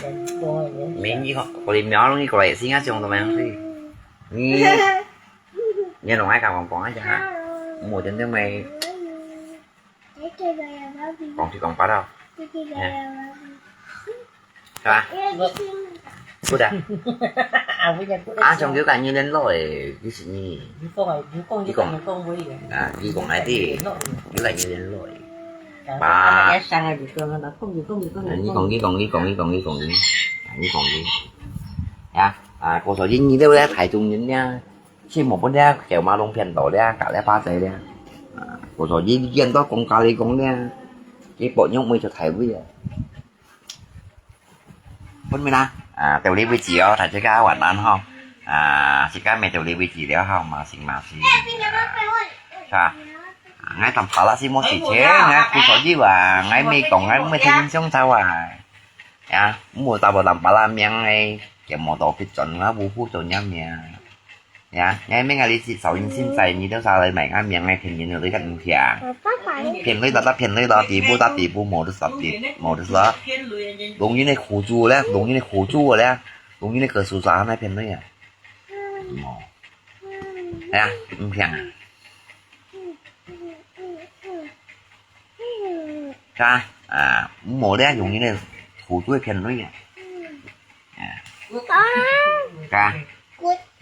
Min iko, kalau mi orang iko lai singa siung to mayang si. Ni, ni nong ai ka wang pong aja ha. Mo jen jen mai. 講就講吧啦。係吧？Good啊。啊，長久間你聯絡誒，幾時呢？你講啊，你講，你講，你講會嘅。啊，你講來的，你來你聯絡誒。啊，你講，你講，你講，你講，你講，你講，你講，你講，你。呀，啊，我說你，你都在台中人呀。 去無分了，狗馬弄騙到了，隔了巴仔了。啊，我說你，你見到講家裡講了，佢薄肉妹就太位啊。分明啦，啊，到這為止哦，大家晚安哈。啊，時間也到這為止了哈，嘛行嘛行。啊，係吧？啊，𠊎當巴拉斯無事情，𠊎不說你話，𠊎沒講，𠊎沒聽見相吵啊。 呀，毋好打破人巴拉命誒，佢無到必轉啊，無負責任命。呀，𠊎明啊，你是小心心在，你都殺來買𠊎命誒，騙人的你看你聽。騙你打打騙你打，地步打地步，無得殺地，無得殺。弄人的苦主咧，弄人的苦主咧，弄人的可受傷害騙你啊。哦。哎呀，你聽啊。 Ka, à, mò đe dùng như này, thủ chuối phiền nói à. À. Ka,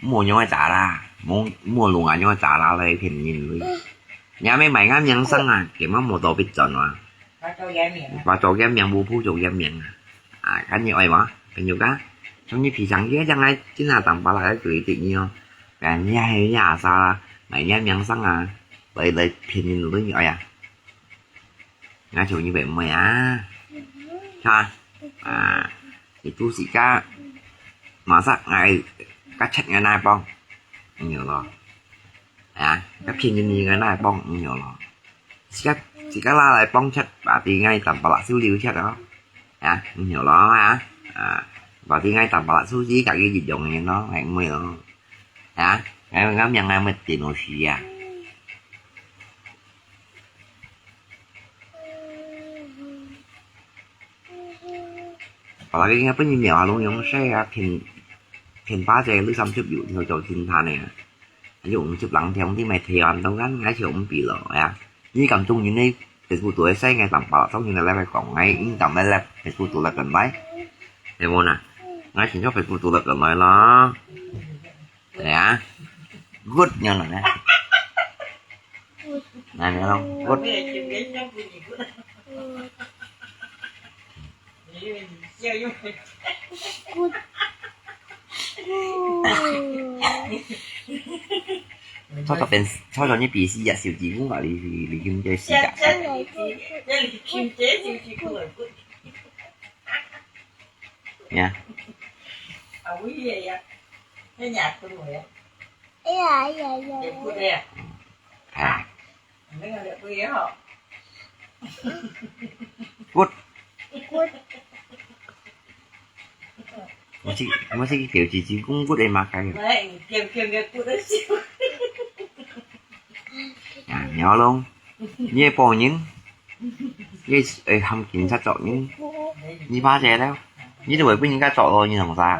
mò nhớ trả la, mò, mò luôn à nhớ trả la lại phiền nhìn lui. Nhà mấy mày ngắm nhắn sang à, cái mà mò tàu biết chọn à. Và cho cái miệng bu phu cho cái miệng à. À, cái như ai mà, cái như ka. Trong như phi sáng kia chẳng ai, chính là tạm bảo là cái gửi tự nhiên. Cái nhà hay nhà sao là, mày nhắm nhắn sang à. Lai, lai phiền nhìn lui ai à. Ngài chủ như vậy mày à. Ha. À. Itu si ka. Masa ngai ka chat ngai nai pong. Nhiều lo. À, ka phiền nhìn nhìn ngai nai pong nhiều lo. Si ka, si ka la lai pong chat, bà tí ngai tầm bà lạ siêu liu chat đó. À, nhiều lo à. À, bà tí ngai tầm bà lạ siêu gì cả cái gì dòng này nó hẹn mày lo. Hả? Ngài ngắm nhận ngài mệt tiền hồ sĩ à? Apalagi ngài bớt nhìn mèo à, lông yong xe à, phiền, phiền ba xe, lưỡi xăm chụp dụ theo châu xin tha nè. Ví dụ chụp lăng theo tí mày theo ăn tông ngắn, ngài chịu không bị lỗ à. Như cảm chung như này, Facebook tuổi xe ngài tặng bảo thông như là lại phải cổng ngài, in tặng lại là Facebook tuổi là cần đấy. Thế vô nè. Ngài xin cho Facebook tuổi là cần đấy lo. Nè. Good nyo nè. Nè, nè, không? Good. Cho cho bên, cho cho như bị si dạ xỉu chỉ cũng gọi là lý kim chơi si dạ. Nha. Ê, ê, ê, ê. À. Good. Good. Masih, masih kiểu cici kungkut eh makai. Baik, kiam-kiam dia kut dah siu. Ya, nyolong. Ye po nyin. Ye, eh, ham kin sa chok nyin. Ni ba je dah. Ni tu wei pun nyin ka chok lo, nyin hong sa.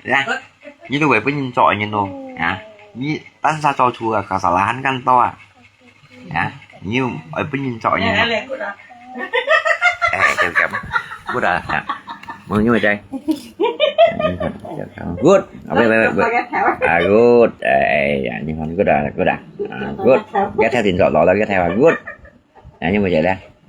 Ya. Ni tu wei pun nyin chok nyin lo. Ya. Ni tan sa chok chu ka sa la han kan to ah. Hả? Nhiêu, ơi, bún nhìn chọi nhìn. Ê, chào chào. Good à, hả? Mừng nhiêu vậy? Good. À, wait, wait, wait, wait. À, good. Ê, à, nhưng mà good à, good à. À, good. Ghé theo điện thoại đó là ghé theo à, good. À, nhưng mà vậy đó.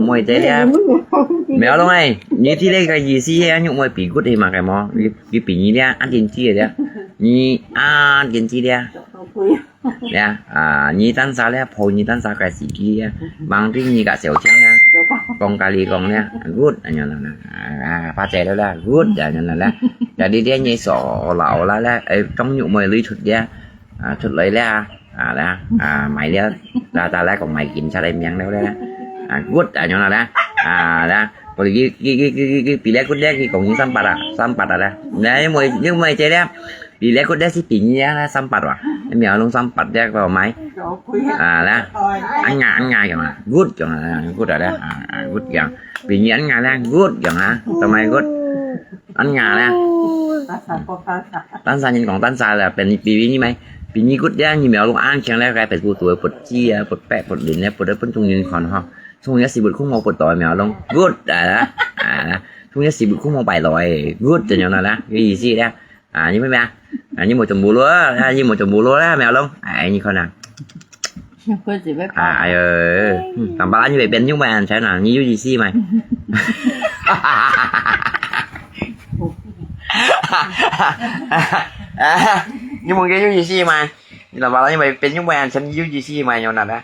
妹仔咧。苗龍哎，你知這个意思啊？玉妹比good係麼个無？佢，佢比你咧，恁緊知个咧。你恁緊知咧。呀，啊，你單啥咧，抱你單啥个時機咧，望住你个小強咧，講咖哩講咧，good，恁樣啦，啊，發財了啦，good，恁樣啦，啦。Jadi咧，你所老啦咧，哎，當玉妹女出咧，啊，出來咧，啊，啦，啊，買咧，啦，啦，啦，講買警察个名了咧，啊，good，恁樣啦，啦，啊，啦，佢，佢，佢，佢，佢，佢，比咧good咧，佢講你三八啊，三八啊，啦，那玉妹，玉妹姐咧。 比咧good咧係比你啊，三八哇。苗龍三八咧，個買。啊，啦。恁牙，恁牙樣啊，good樣啊，good啊，啦。啊，啊，good樣。比你恁牙咧，good樣啊，做麼个good？恁牙咧。單啥人講單啥啦，比你，比你咩？比你good咧，你苗龍恁強咧，該別个都會不知啊，不白，不靈咧，不得分眾人看吼。從一時不空無不到苗龍，good啊，啊，從一時不空無擺來，good，怎樣啦，啦，有意思咧。 啊，你妹妹啊，啊，你莫做無咯，啊，你莫做無咯啦，苗龍。哎，你看啊。啊，哎呦，嗯，上把你會變牛嘛，才呢，你有意思嘛？啊，你莫个有意思嘛？你上把你會變牛嘛，才有意思嘛，有哪的？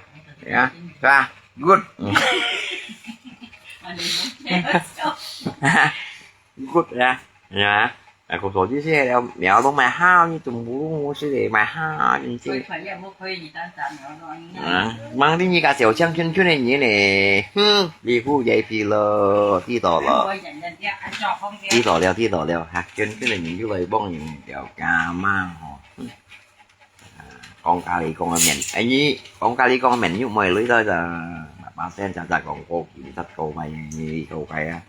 啊，是吧？Good。Good 呀，呀，哎，可说就是了，苗都买好，你怎么不是的买好，你这，嗯，忙的你个小强圈圈的人呢，哼，你不也皮了，知道了，知道了，知道了哈，圈圈的人就来帮你了，干嘛吼？ 講咖哩講个面，哎，你講咖哩講个面又毋會累到个，把聲常常講過幾十個擺，你個擺啊，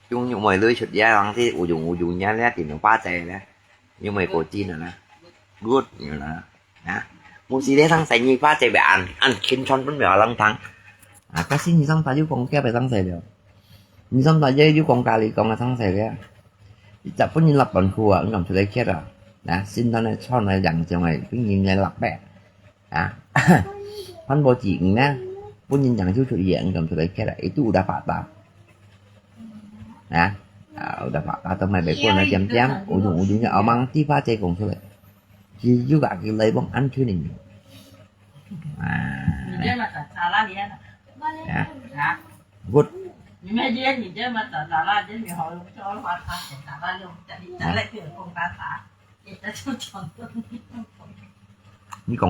用又毋會累出呀，人是有用有用呀，你定用巴仔咧，又毋會過真啊啦，good你啦，啊，無時咧，上細你巴仔會按按輕傳分了人聽，啊，可是你上大又講佢會上細了。 你三大姐又講咖哩講个上細了，一隻分人落半褲啊，你敢出來歇啊？啊，身段个穿个樣樣个，分人來落白啊！穿無止遠呢，分人樣就出去，你敢出來歇啊？Itu udah patah啊！啊，udah patah，都買袂過來點點，有用有用个，阿媽地巴姐講出來，佢又甲佢來講安全个。啊，你這麼早，早啦你啊？啊，啊？ Good。你講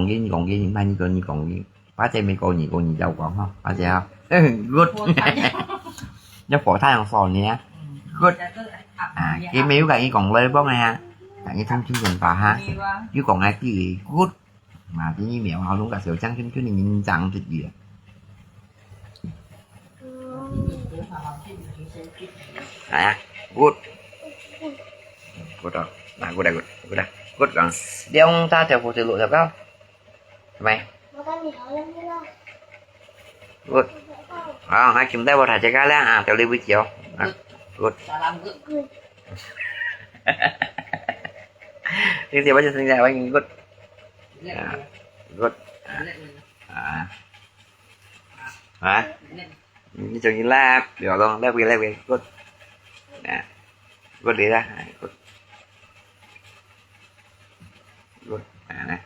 佢，你講佢，毋係你講，你講佢，巴姐咪講你，講你照講吼，巴姐啊。Good。你火太陽燒你啊。Good。啊，佢沒有甲你講來幫你啊，甲你通清楚吧哈。又講个第一，good。 Mati ni mèo hao lung ka sèo chang chun chun ni nyin chang chit yi. Aya, good. Good rồi. Nah, good rồi, good. Good rồi. Good rồi. Đi ông ta theo phù thủy lụa theo cáo. Mày. Good. À, hai kim tay vào thả chạy cá lẽ. À, theo đi buổi chiều. À, good. Good. Xin chào bác, xin chào bác, good. À, good. À. À. Hả? Như chồng như lap, rồi con lap kia, lap kia, good. À. Good đi ra. Good. Good. À, này.